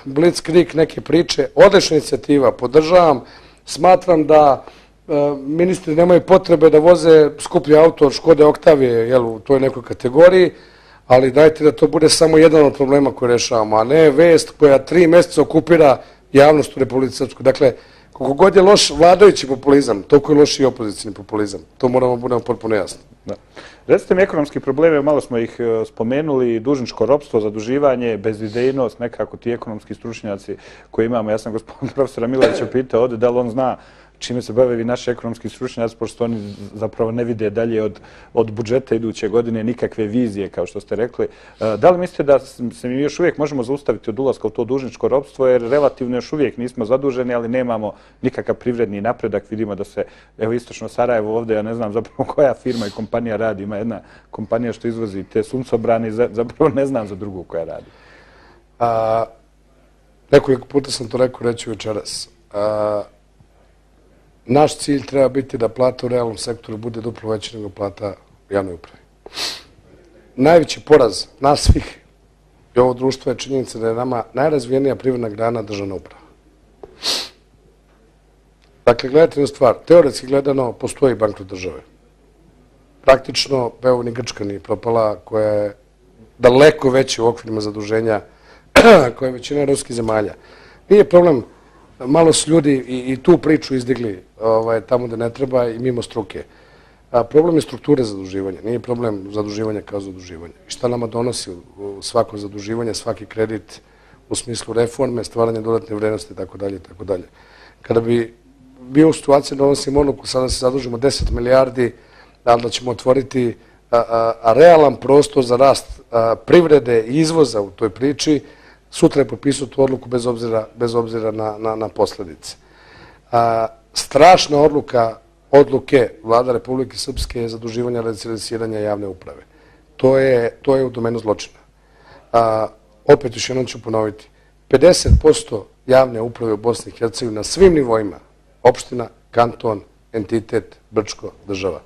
S2: blitzkrieg neke priče, odlična inicijativa, podržavam, smatram da ministri nemaju potrebe da voze skuplji auto od Škode Oktavije u toj nekoj kategoriji, ali dajte da to bude samo jedan od problema koje rešavamo, a ne vest koja 3 meseca okupira javnost u Republici Srpskoj. Dakle, koliko god je loš vladajući populizam, toliko je loš i opozicijni populizam. To moramo budemo potpuno jasno.
S1: Recite mi ekonomski probleme, malo smo ih spomenuli, dužničko ropstvo, zaduživanje, bezidejnost, nekako ti ekonomski stručnjaci koje imamo. Ja sam gospodin profesora Milovića pitao ovdje da li on zna čime se bave naši ekonomski stručnjaci, pošto oni zapravo ne vide dalje od budžeta iduće godine nikakve vizije, kao što ste rekli. Da li mislite da se mi još uvijek možemo zaustaviti od ulaska u to dužničko ropstvo, jer relativno još uvijek nismo zaduženi, ali nemamo nikakav privredni napredak. Vidimo da se, evo, istočno Sarajevo ovdje, ja ne znam zapravo koja firma i kompanija radi. Ima jedna kompanija što izvozi te suncobrane i zapravo ne znam za drugu koja radi.
S2: Nekoliko puta sam to rekao, reći večeras. Naš cilj treba biti da plata u realnom sektoru bude duplo veća nego plata u javnoj upravi. Najveći poraz nas svih i ovo društvo je činjenica da je nama najrazvijenija privredna grana državna uprava. Dakle, gledajte na stvar, teoretski gledano postoji bankrot države. Praktično, evo ni Grčka nije propala, koja je daleko veća u okvirima zaduženja koja je većina evropskih zemalja. Nije problem. Malo su ljudi i tu priču izdigli tamo gde ne treba i mimo struke. Problem je strukture zaduživanja, nije problem zaduživanja kao zaduživanja. I šta nama donosi svako zaduživanje, svaki kredit u smislu reforme, stvaranja dodatne vrednosti itd. Kada bi bio u situaciji da donosimo odluku sada se zadužimo 10 milijardi, ali da ćemo otvoriti realan prostor za rast privrede i izvoza u toj priči, sutra je potpisao tu odluku bez obzira na posljedice. Strašna odluke Vlada Republike Srpske je zaduživanja radi servisiranja javne uprave. To je u domenu zločina. Opet još jednom ću ponoviti. 50% javne uprave u Bosni i Hercegovini na svim nivoima, opština, kanton, entitet, Brčko, država,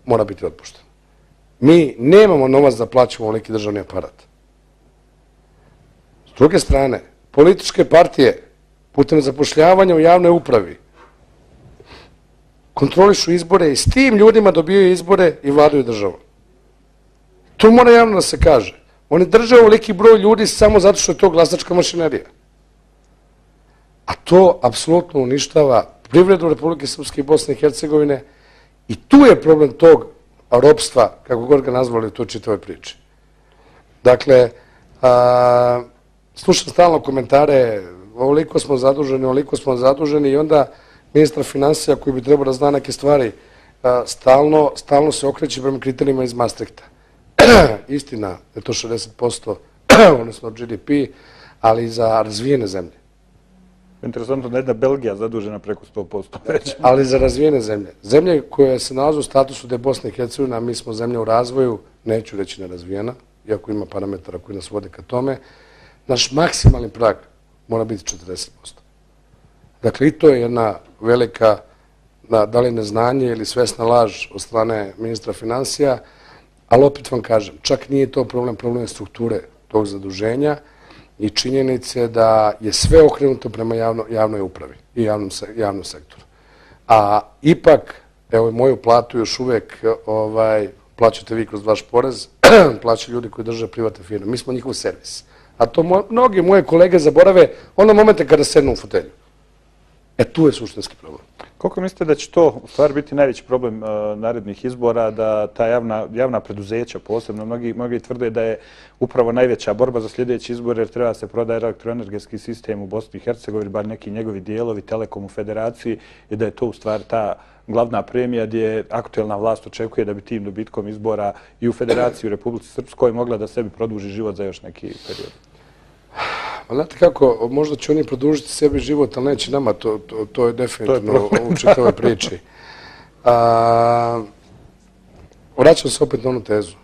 S2: mora biti otpušten. Mi nemamo novac da plaćamo ovoliki državni aparat. S druge strane, političke partije putem zapošljavanja u javnoj upravi kontrolišu izbore i s tim ljudima dobijaju izbore i vladaju državom. To mora javno da se kaže. Oni drže ovoliki broj ljudi samo zato što je to glasačka mašinerija. A to apsolutno uništava privredu Republike Srpske i Bosne i Hercegovine i tu je problem tog ropstva, kako god ga nazvali u toj čitavoj priči. Dakle, slušam stalno komentare, ovoliko smo zaduženi i onda ministar finansija koji bi trebao da zna neke stvari stalno se okreće prema kriterijima iz Maastrichta. Istina je to 60%, odnosno GDP, ali i za razvijene zemlje.
S1: Interesantno da je jedna Belgija zadužena preko 100%.
S2: Ali za razvijene zemlje. Zemlje koje se nalaze u statusu da je Bosna i Hercegovina, mi smo zemlja u razvoju, neću reći nerazvijena, iako ima parametara koji nas vode ka tome, naš maksimalni prag mora biti 40%. Dakle, i to je jedna velika, da li neznanje ili svesna laž od strane ministra finansija, ali opet vam kažem, čak nije to problem je strukture tog zaduženja i činjenice da je sve okrenuto prema javnoj upravi i javnom sektoru. A ipak, evo, moju platu još uvek plaćate vi kroz vaš porez, plaćaju ljudi koji drže privatne firme. Mi smo njihov servis. A to mnogi moje kolege zaborave ono momente kada sednu u fotelju. Tu je suštinski problem.
S1: Koliko mislite da će to u stvari biti najveći problem narednih izbora, da ta javna preduzeća posebno, mnogi tvrde da je upravo najveća borba za sljedeći izbor jer treba se prodaje elektroenergetski sistem u Bosni i Hercegovini, bar neki njegovi dijelovi, Telekom u federaciji, i da je to u stvari ta glavna premija gdje aktuelna vlast očekuje da bi tim dobitkom izbora i u federaciji u Republici Srpskoj mogla da sebi produži život za još neki period.
S2: Znate kako, možda će oni produžiti sebi život, ali neće nama, to je definitivno u čitavoj priči. Vraćam se opet na onu tezu.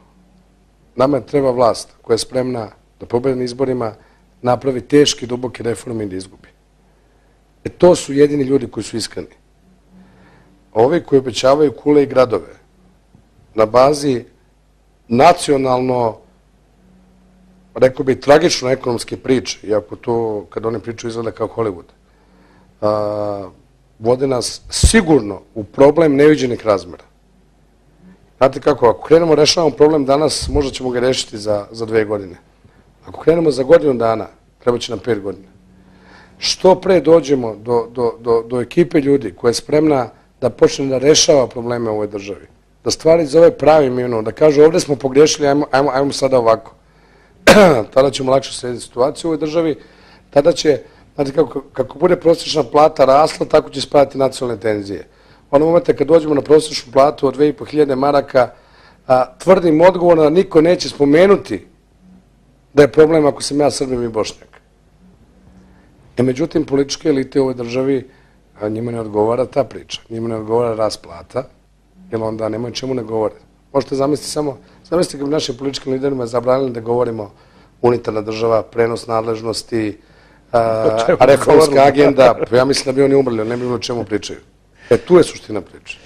S2: Nama treba vlast koja je spremna da pobedi na izborima, napravi teške, duboke reforme i da izgubi. To su jedini ljudi koji su iskreni. Ovi koji obećavaju kule i gradove na bazi nacionalno rekao bi, tragično ekonomske priče, iako to, kad oni pričaju, izgleda kao Hollywood, vode nas sigurno u problem neviđenih razmera. Znate kako, ako krenemo rešavamo problem danas, možda ćemo ga rešiti za 2 godine. Ako krenemo za godinu dana, treba će nam 5 godina. Što pre dođemo do ekipe ljudi koja je spremna da počne da rešava probleme u ovoj državi, da stvari zove pravim imenom, da kaže ovdje smo pogrešili, ajmo sada ovako. Tada ćemo lakše srediti situaciju u ovoj državi, tada će, znate kako bude prosječna plata rasla, tako će spadati nacionalne tenzije. Ono momenta kad dođemo na prosječnu platu od 2500 maraka, tvrdim odgovorno da niko neće spomenuti da je problem ako sam ja Srbim i Bošnjak. Međutim, političke elite u ovoj državi, njima ne odgovara ta priča, njima ne odgovara rast plata, jer onda nemaju čemu ne govore. Možete zamisliti kako bi našim političkim liderima zabranili da govorimo unitarna država, prenos nadležnosti, reformska agenda, ja mislim da bi oni umrli, ne bi bilo o čemu pričaju. Tu je suština priče.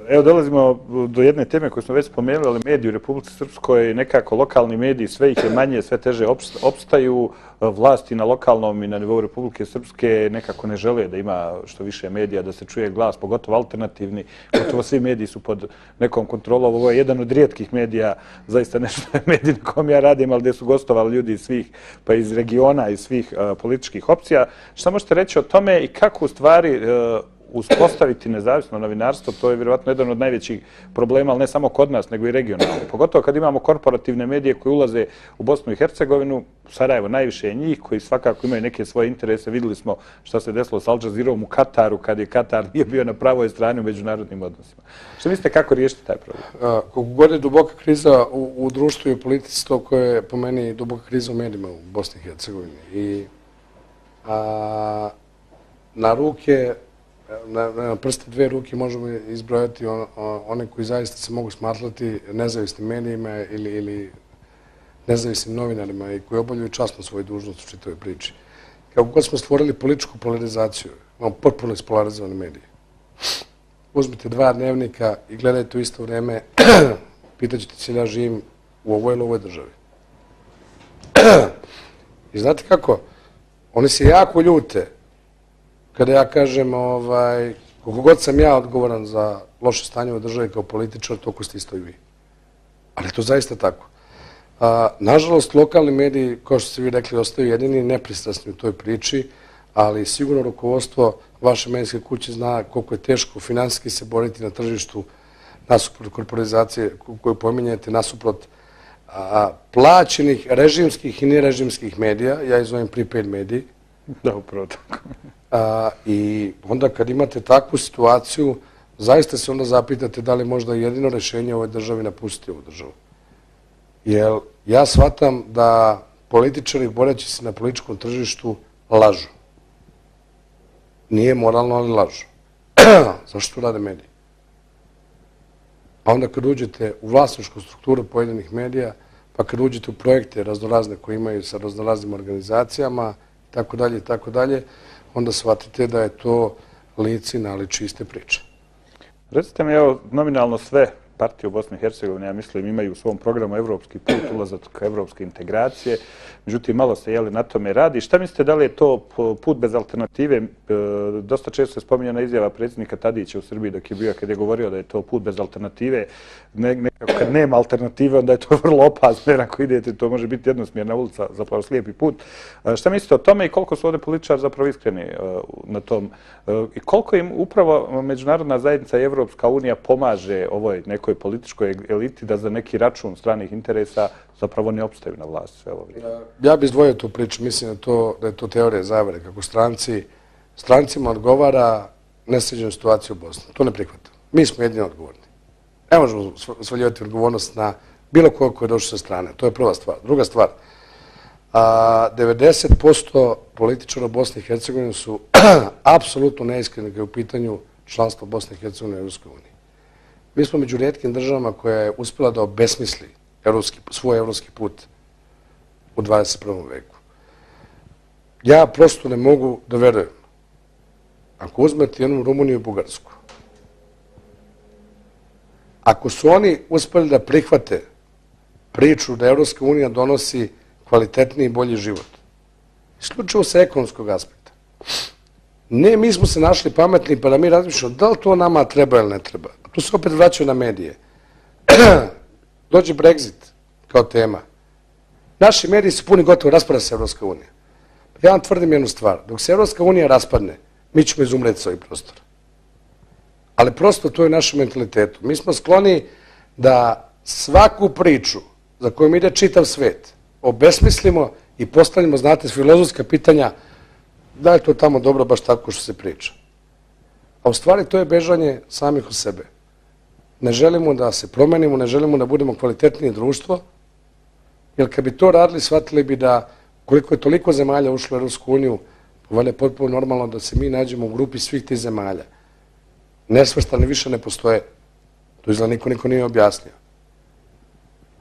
S1: Evo, dolazimo do jedne teme koju smo već spomenuli, ali mediji u Republici Srpskoj, nekako lokalni mediji, sve ih je manje, sve teže opstaju. Vlasti na lokalnom i na nivou Republike Srpske nekako ne žele da ima što više medija, da se čuje glas, pogotovo alternativni. Gotovo svi mediji su pod nekom kontrolom. Ovo je jedan od rijetkih medija, zaista nešto je medij na kom ja radim, ali gdje su gostovali ljudi iz svih, pa iz regiona, iz svih političkih opcija. Šta možete reći o tome i kako u stvari uspostaviti nezavisno novinarstvo? To je vjerovatno jedan od najvećih problema, ali ne samo kod nas, nego i regionalno. Pogotovo kad imamo korporativne medije koji ulaze u Bosnu i Hercegovinu, Sarajevo najviše je njih, koji svakako imaju neke svoje interese. Vidjeli smo šta se desilo s Al Jazeerom u Kataru, kad je Katar nije bio na pravoj strani u međunarodnim odnosima. Što mislite, kako riješiti taj problem?
S2: Koliko god je duboka kriza u društvu i u politici, to koje je po meni duboka kriza u medijima u Bosni i Hercegovini. I na ruke, na prste 2 ruke možemo izbrojati one koji zaista se mogu smatrati nezavisnim medijima ili nezavisnim novinarima i koji obavljaju časno svoju dužnost u čitavoj priči. Kako god smo stvorili političku polarizaciju, imamo potpuno ispolarizovane medije. Uzmite 2 dnevnika i gledajte u isto vrijeme, pitaćete se ja živim u ovoj ili ovoj državi. I znate kako? Oni se jako ljute kada ja kažem, koliko god sam ja odgovoran za loše stanje u državi kao političar, toliko ste isto i vi. Ali to zaista tako. Nažalost, lokalni mediji, kao što ste vi rekli, ostaju jedini nepristrasni u toj priči, ali sigurno rukovodstvo vaše medijske kuće zna koliko je teško finansijski se boriti na tržištu nasuprot korporalizacije koju pominjete, nasuprot plaćenih režimskih i nerežimskih medija, ja ih zovem prepaid mediji.
S1: Da, upravo tako.
S2: I onda kad imate takvu situaciju, zaista se onda zapitate da li možda jedino rešenje u ovoj državi napustiti ovu državu. Jer ja shvatam da političari boreći se na političkom tržištu lažu. Nije moralno, ali lažu. Zašto rade mediji? A onda kad uđete u vlasničku strukturu pojedinih medija, pa kad uđete u projekte raznorazne koje imaju sa raznoraznim organizacijama, i tako dalje, onda shvatite da je to lice na čiste priče.
S1: Recite mi, evo, nominalno sve partije u Bosni i Hercegovini, ja mislim, imaju u svom programu evropski put, ulazak ka evropske integracije. Međutim, malo se na tome radi. Šta mislite, da li je to put bez alternative? Dosta često se spominjana izjava predsjednika Tadića u Srbiji dok je bio, kad je govorio da je to put bez alternative. Nekako kad nema alternative, onda je to vrlo opasno, jer ako idete, to može biti jednosmjerna ulica, zapravo slijepi put. Šta mislite o tome i koliko su ovdje političari zapravo iskreni na tom? I koliko im upravo međunarodna zajednica i Evropska unija pomaže ovoj nekoj političkoj eliti da za neki račun stranih interesa zapravo ne opstaju na vlasti sve ovo vrijeme?
S2: Ja bih izdvojio tu priču. Mislim da je to teorija zavere, kako strancima odgovara nesređena situacija u Bosni. To ne prihvatam. Mi smo jedini odgovorni. Ne možemo svaljivati odgovornost na bilo koga koji je došao sa strane. To je prva stvar. Druga stvar, 90% političara Bosne i Hercegovine su apsolutno neiskreni kada je u pitanju članstva Bosne i Hercegovine u Evropskoj uniji. Mi smo među rijetkim državama koja je uspjela da obesmisli svoj evropski put u 21. veku. Ja prosto ne mogu da verujem. Ako uzmete jednu Rumuniju i Bugarsku, ako su oni uspjeli da prihvate priču da Evropska unija donosi kvalitetniji i bolji život. Isključivo sa ekonomskog aspekta. Ne, mi smo se našli pametni pa da mi razmišljamo da li to nama treba ili ne treba. Tu se opet vraćaju na medije. Dođe Brexit kao tema. Naši mediji su puni gotovo raspada se Evropska unija. Ja vam tvrdim jednu stvar. Dok se Evropska unija raspadne, mi ćemo izumreti s ovih prostora. Ali prosto to je naš mentalitetu. Mi smo skloni da svaku priču za kojom ide čitav svet obesmislimo i postavljamo, znate, filozofska pitanja da je to tamo dobro baš tako što se priča. A u stvari to je bežanje samih od sebe. Ne želimo da se promenimo, ne želimo da budemo kvalitetnije društvo, jer kad bi to radili, shvatili bi da koliko je toliko zemalja ušlo u Evropsku uniju, valjda je potpuno normalno da se mi nađemo u grupi svih tih zemalja. Nesvrstani više ne postoje. To izgleda niko nije objasnio.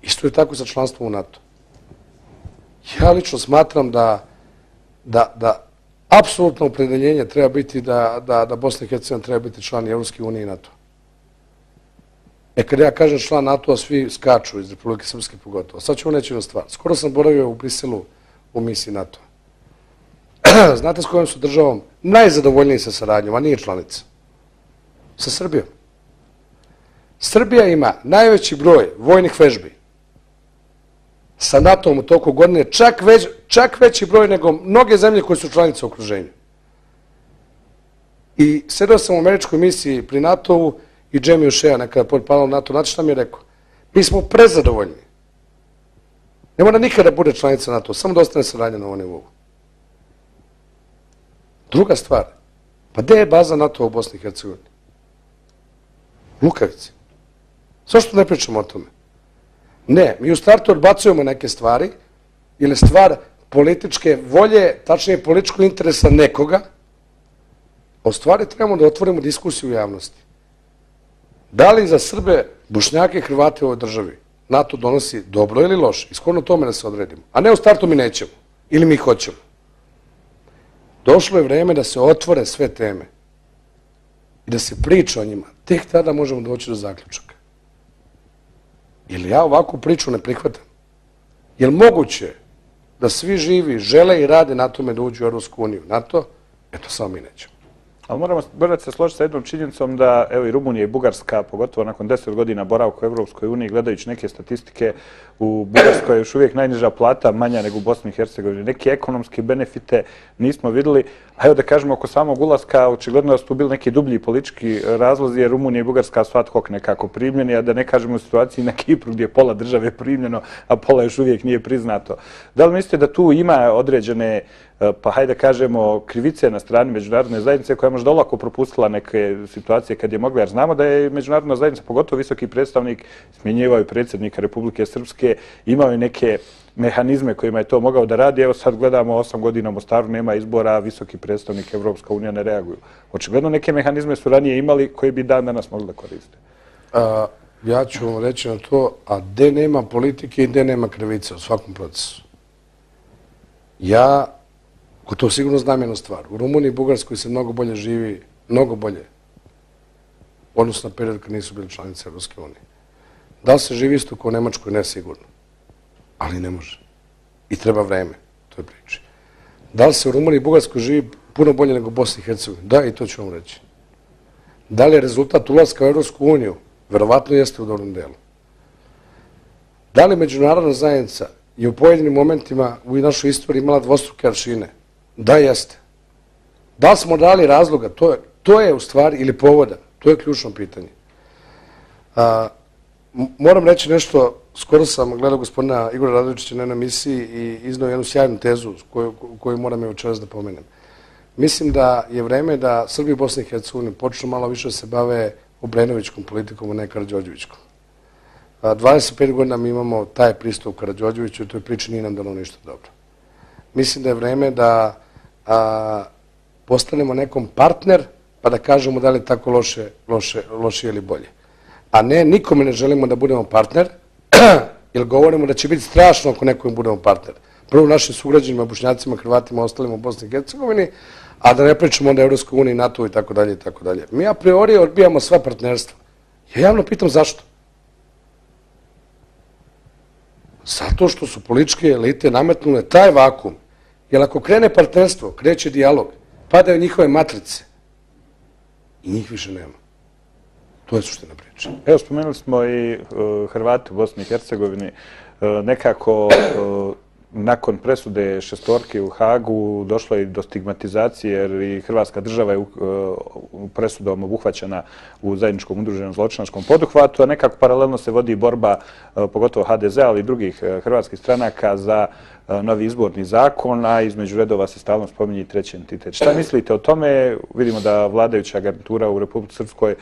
S2: Isto je tako sa članstvom u NATO. Ja lično smatram da apsolutno opredeljenje treba biti da Bosna i Hercegovina treba biti član Evropske unije i NATO. Kad ja kažem član NATO-a, svi skaču iz Republike Srpske pogotovo. Sad ću vam reći jednu stvar. Skoro sam boravio u Briselu u misiji NATO-a. Znate s kojom su državom najzadovoljniji sa saradnjom, a nije članica? Sa Srbijom. Srbija ima najveći broj vojnih vežbi sa NATO-om u toku godine, čak veći broj nego mnoge zemlje koje su članice u okruženju. I sedao sam u američkoj misiji pri NATO-u i Jamie O'Shea, nekada potpalao NATO, znate šta mi je rekao? Mi smo prezadovoljni. Ne mora nikada bude članica NATO, samo da ostane saradnja na ovom nivou. Druga stvar, pa gde je baza NATO u Bosni i Hercegovini? Lukavici. Zašto ne pričamo o tome? Ne, mi u startu odbacujemo neke stvari, ili stvar političke volje, tačnije političkog interesa nekoga, a u stvari trebamo da otvorimo diskusiju u javnosti. Da li za Srbe, Bošnjake i Hrvate u ovoj državi NATO donosi dobro ili loše? Ishodno tome da se odredimo. A ne u startu mi nećemo. Ili mi hoćemo. Došlo je vreme da se otvore sve teme i da se priča o njima. Tek tada možemo doći do zaključaka. Ili ja ovakvu priču ne prihvatam. Je li moguće da svi živi žele i rade na tome da uđu u Evropsku uniju? NATO? Eto, samo mi nećemo.
S1: Ali moramo se složiti sa jednom činjenicom da evo i Rumunija i Bugarska, pogotovo nakon 10 godina boravka u Evropskoj uniji, gledajući neke statistike, u Bugarskoj je još uvijek najniža plata manja nego u Bosni i Hercegovini. Neke ekonomske benefite nismo vidjeli. A evo da kažemo, oko samog ulaska, očigledno da su tu bili neki dublji politički razlozi, jer Rumunija i Bugarska su ad hoc nekako primljeni, a da ne kažemo u situaciji na Kipru gdje je pola države primljeno, a pola još uvijek nije priznato. Da li mislite da tu ima određene, pa hajde kažemo, krivice na strani međunarodne zajednice koja je možda olako propustila neke situacije kad je mogla, jer znamo da je međunarodna zajednica, pogotovo visoki predstavnik, smjenjivao i predsjednika Republike Srpske, imao i neke mehanizme kojima je to mogao da radi. Evo sad gledamo 8 godina u Mostaru, nema izbora, visoki predstavnik Evropska unija ne reaguju. Očigledno neke mehanizme su ranije imali koji bi dan danas mogli da koriste.
S2: Ja ću vam reći na to, a gde nema politike i gde nema krivice u svakom procesu. Ja to sigurno znam jednu stvar. U Rumuniji i Bugarskoj se mnogo bolje živi, mnogo bolje, odnosno na period kad nisu bili članice Evropske unije. Da li se živi isto kao u Nemačkoj? Ne sigurno. Ali ne može. I treba vreme, to je priča. Da li se u Rumuniji i Bugarskoj živi puno bolje nego u Bosni i Hercegovini? Da, i to ću vam reći. Da li je rezultat ulaska u Evropsku uniju? Verovatno jeste u dobrom delu. Da li međunarodna zajednica je u pojedinim momentima u našoj istoriji imala dvostruke aršine? Da, jeste. Da li smo dali razloga? To je u stvari, ili povoda, to je ključno pitanje. Moram reći nešto, skoro sam gledao gospodina Igora Radovičića na jednoj emisiji i iznao jednu sjajnu tezu koju moram večeras da pomenem. Mislim da je vreme da Srbi i Bosna i Hercegovina počnu malo više da se bave Obrenovićkom politikom, a ne Karađorđevićkom. 25 godina mi imamo taj pristup Karađorđeviću i toj priči nije nam dalo ništa dobro. Mislim da je vreme da postanemo nekom partner pa da kažemo da li je tako loše ili bolje. A ne, nikome ne želimo da budemo partner, jer govorimo da će biti strašno ako nekom budemo partner. Prvo našim sugrađanima, Bošnjacima, Hrvatima, ostalima u Bosni i Hercegovini, a da ne pričamo onda Evropskoj uniji, NATO i tako dalje i tako dalje. Mi a priori odbijamo sva partnerstva. Ja javno pitam zašto. Zato što su političke elite nametnule taj vakum. Jer ako krene partnerstvo, kreće dijalog, padaju njihove matrice i njih više nema. To je suština priče.
S1: Evo, spomenuli smo i Hrvate u Bosni i Hercegovini. Nekako nakon presude šestorke u Hagu došlo je do stigmatizacije jer i Hrvatska država je presudom obuhvaćena u zajedničkom udruženom zločinačkom poduhvatu, a nekako paralelno se vodi borba, pogotovo HDZ-a, ali i drugih hrvatskih stranaka za novi izborni zakon, a između redova se stalno spominje i treći entitet. Šta mislite o tome? Vidimo da vladajuća garnitura u Republici Srpskoj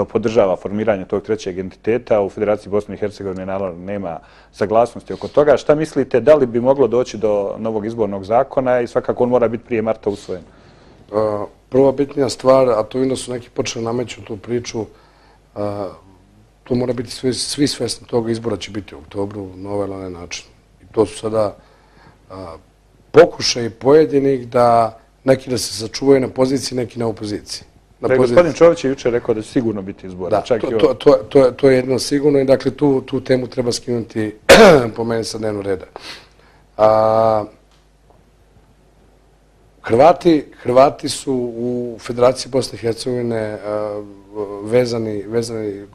S1: podržava formiranje tog trećeg entiteta. U Federaciji Bosne i Hercegovine naravno nema saglasnosti oko toga. Šta mislite, da li bi moglo doći do novog izbornog zakona i svakako on mora biti prije marta usvojen?
S2: Prva bitnija stvar, a to vidio su neki počeli nameću tu priču, to mora biti svi svesni toga, izbora će biti u oktobru na ovaj ili onaj način. I to su sada pokušaj pojedinih da neki da se sačuvaju na poziciji, neki na opoziciji.
S1: Gospodin Čović je jučer rekao da će sigurno biti izbora.
S2: Da, to je jedno sigurno i dakle tu temu treba skinuti po meni sa dnevnog reda. Hrvati su u Federaciji Bosne i Hercegovine vezani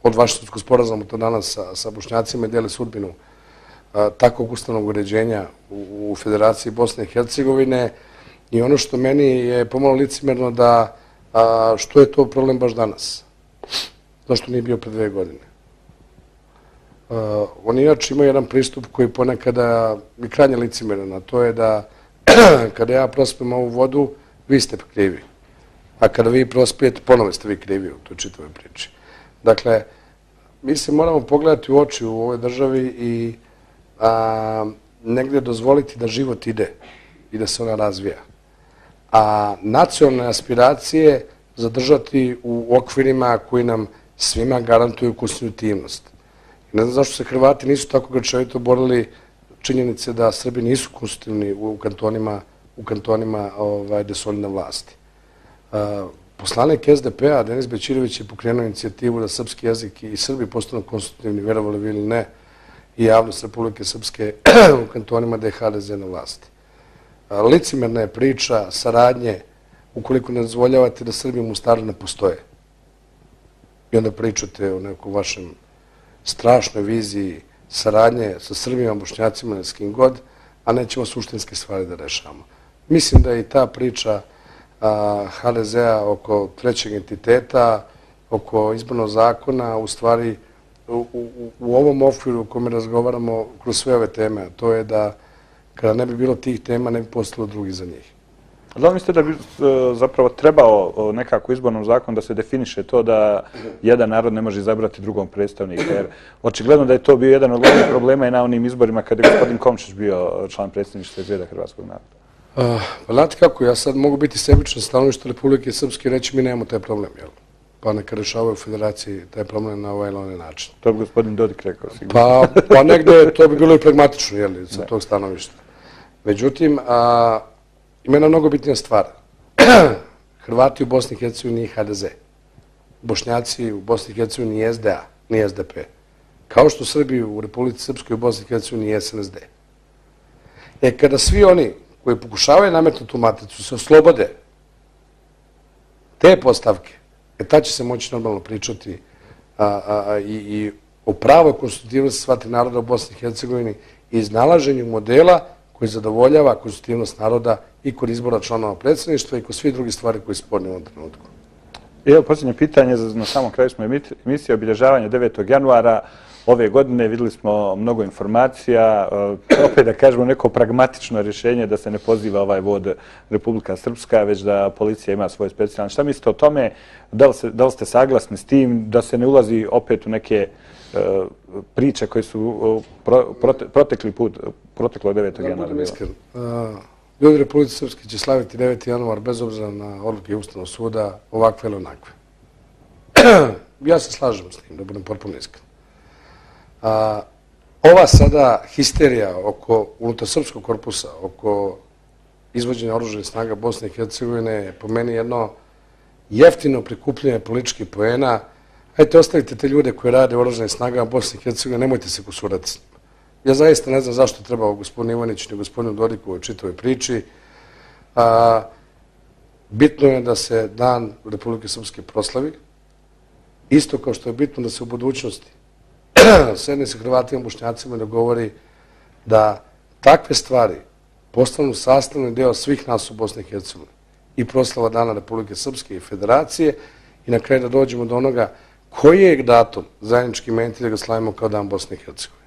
S2: od Vašingtonskog sporazuma to danas sa Bošnjacima i dele sudbinu takvog ustavnog uređenja u Federaciji Bosne i Hercegovine i ono što meni je pomalo licimerno da što je to problem baš danas? Zašto nije bio pre 2 godine? Oni inače imaju jedan pristup koji ponekada je krajnje licimeran, a to je da kada ja prospijem ovu vodu, vi ste krivi. A kada vi prospijete, ponovo ste vi krivi u toj čitavoj priči. Dakle, mi se moramo pogledati u oči u ovoj državi i negdje dozvoliti da život ide i da se ona razvija. A nacionalne aspiracije zadržati u okvirima koji nam svima garantuju konstitutivnost. Ne znam zašto se Hrvati nisu tako grčevito borili činjenice da Srbi nisu konstitutivni u kantonima gde su oni na vlasti. Poslanik SDP-a, Denis Bećirović, je pokrenuo inicijativu da srpski jezik i Srbi postanu konstitutivni, verovali vi ili ne, i javnost Republike Srpske u kantonima da je HDZ na vlasti. Licimerna je priča saradnje ukoliko ne dozvoljavate da Srbi u Mostaru ne postoje. I onda pričate o nekoj vašem strašnoj viziji saradnje sa Srbima, Bošnjacima, s kim god, a nećemo suštinske stvari da rešavamo. Mislim da je i ta priča HDZ-a oko trećeg entiteta, oko izbornog zakona, u stvari u ovom okviru u kome razgovaramo kroz sve ove teme, a to je da kada ne bi bilo tih tema, ne bi postalo drugi za njih.
S1: Da li mislite da bi zapravo trebao nekako izbornom zakonu da se definiše to da jedan narod ne može izabrati drugom predstavnika? Jer očigledno da je to bio jedan od glavnih problema i na onim izborima kada je gospodin Komšić bio član predsjedništva iz reda hrvatskog naroda.
S2: Znate kako, ja sad mogu biti sebičan stanovište Republike Srpske i reći mi nemamo taj problem, jel? Pa neka rešavaju u Federaciji taj problem na ovaj ili onaj način.
S1: To bi gospodin Dodik rekao sigurno.
S2: Pa negde to bi bilo i pragmatično, jel, sa tog stanovišta. Međutim, ima jedna mnogo bitnija stvar. Hrvati u Bosni i Hercegovini nije HDZ. Bošnjaci u Bosni i Hercegovini nije SDA, nije SDP. Kao što Srbi u Republici Srpskoj u Bosni i Hercegovini nije SNSD. Kada svi oni koji pokušavaju nametnuti tu matricu se oslobode te postavke, tad će se moći normalno pričati i o pravoj konstitutivnosti sva tri naroda u Bosni i Hercegovini i iznalaženju modela koji zadovoljava konstitutivnost naroda i kod izbora članova predsjedništva i kod svih drugih stvari koji sporni u ovom trenutku.
S1: I evo posljednje pitanje, na samom kraju smo emisije obilježavanja 9. januara. Ove godine vidjeli smo mnogo informacija, opet da kažemo neko pragmatično rješenje da se ne poziva ovaj vod Republika Srpska, već da policija ima svoje specijalne. Šta mislite o tome? Da li ste saglasni s tim da se ne ulazi opet u neke priče koje su proteklo 9. januara?
S2: Da budem iskren, ljudi Republike Srpske će slaviti 9. januar bez obzira na odluke Ustavnog suda, ovakve ili onakve. Ja se slažem s tim, da budem potpuno iskren. Ova sada histerija unutar srpskog korpusa, oko izvođenja oružanih snaga Bosne i Hercegovine je po meni jedno jeftino prikupljanje političkih poena. Hajde, ostavite te ljude koji rade oružanih snaga Bosne i Hercegovine, nemojte se kusurati s njima. Ja zaista ne znam zašto treba gospodinu Ivaniću i gospodinu Dodiku u čitavoj priči. Bitno je da se Dan Republike Srpske proslavi, isto kao što je bitno da se u budućnosti sedne sa Hrvatima i Bošnjacima da govori da takve stvari postanu sastavni deo svih nas u Bosni i Hercegovini i proslava Dana Republike Srpske i Federacije i na kraju da dođemo do onoga koji je datum zajednički imenitelj da ga slavimo kao Dan Bosne i Hercegovine.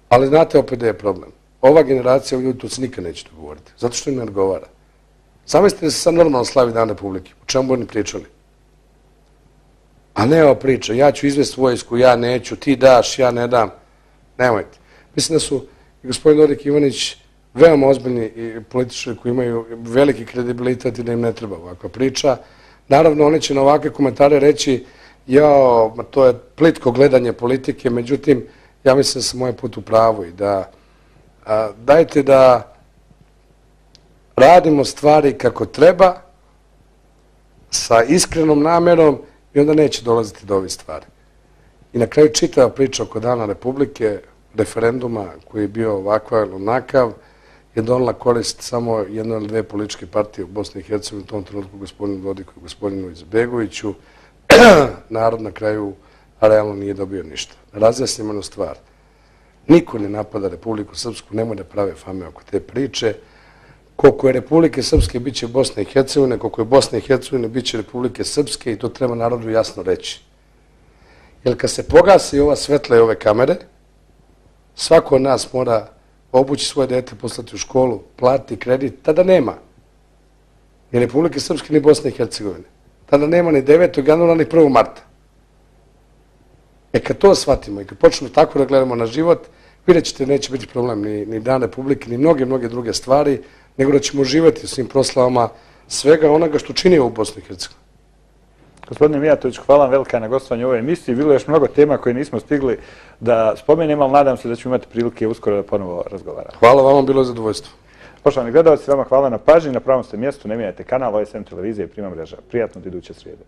S2: Ali znate opet da je problem. Ova generacija u ljudi to se nikad neće dogovoriti, zato što im ne odgovara. Zamislite da se sad normalno slavi Dan Republike, o čemu bi oni pričali? A ne ova priča, ja ću izvesti vojsku, ja neću, ti daš, ja ne dam. Nemojte. Mislim da su i gospodin Dodik Ivanić veoma ozbiljni političari koji imaju veliki kredibilitet i da im ne treba ovakva priča. Naravno, oni će na ovakve komentare reći jao, to je plitko gledanje politike, međutim, ja mislim da sam moj put u pravu i da dajte da radimo stvari kako treba, sa iskrenom namerom i onda neće dolaziti do ovih stvari. I na kraju čitava priča oko Dana Republike, referenduma koji je bio ovakav ili onakav, je donela korist samo jedno ili dve političke partije u Bosni i Hercegovini, u tom trenutku gospodinu Dodiku i gospodinu Izetbegoviću. Narod na kraju realno nije dobio ništa. Razjasnimo jednu stvar. Niko ne napada Republiku Srpsku, nemoj da prave fame oko te priče. Koliko je Republike Srpske, bit će Bosna i Hercegovine, koliko je Bosna i Hercegovine, bit će Republike Srpske i to treba narodu jasno reći. Jer kad se pogasi ova svetla i ove kamere, svako od nas mora obući svoje dete, poslati u školu, platiti kredit, tada nema ni Republike Srpske ni Bosne i Hercegovine. Tada nema ni 9. januara ni 1. marta. Kad to shvatimo i kad počnemo tako da gledamo na život, vidjet ćete neće biti problem ni Dan Republike, ni mnoge druge stvari, nego da ćemo uživati u svim proslavama svega onoga što čini u Bosni i Hercegovini.
S1: Gospodine Mijatović, hvala vam velika na gostovanju u ovoj emisiji. Bilo je još mnogo tema koje nismo stigli da spomenemo, ali nadam se da ćemo imati prilike uskoro da ponovo razgovaramo.
S2: Hvala vam, bilo je zadovoljstvo.
S1: Poštovani gledalci, vama hvala na pažnji, na pravom ste mjestu, ne mijenjajte kanal, OSM televizije i Prima mreža. Prijatno do iduće srijede.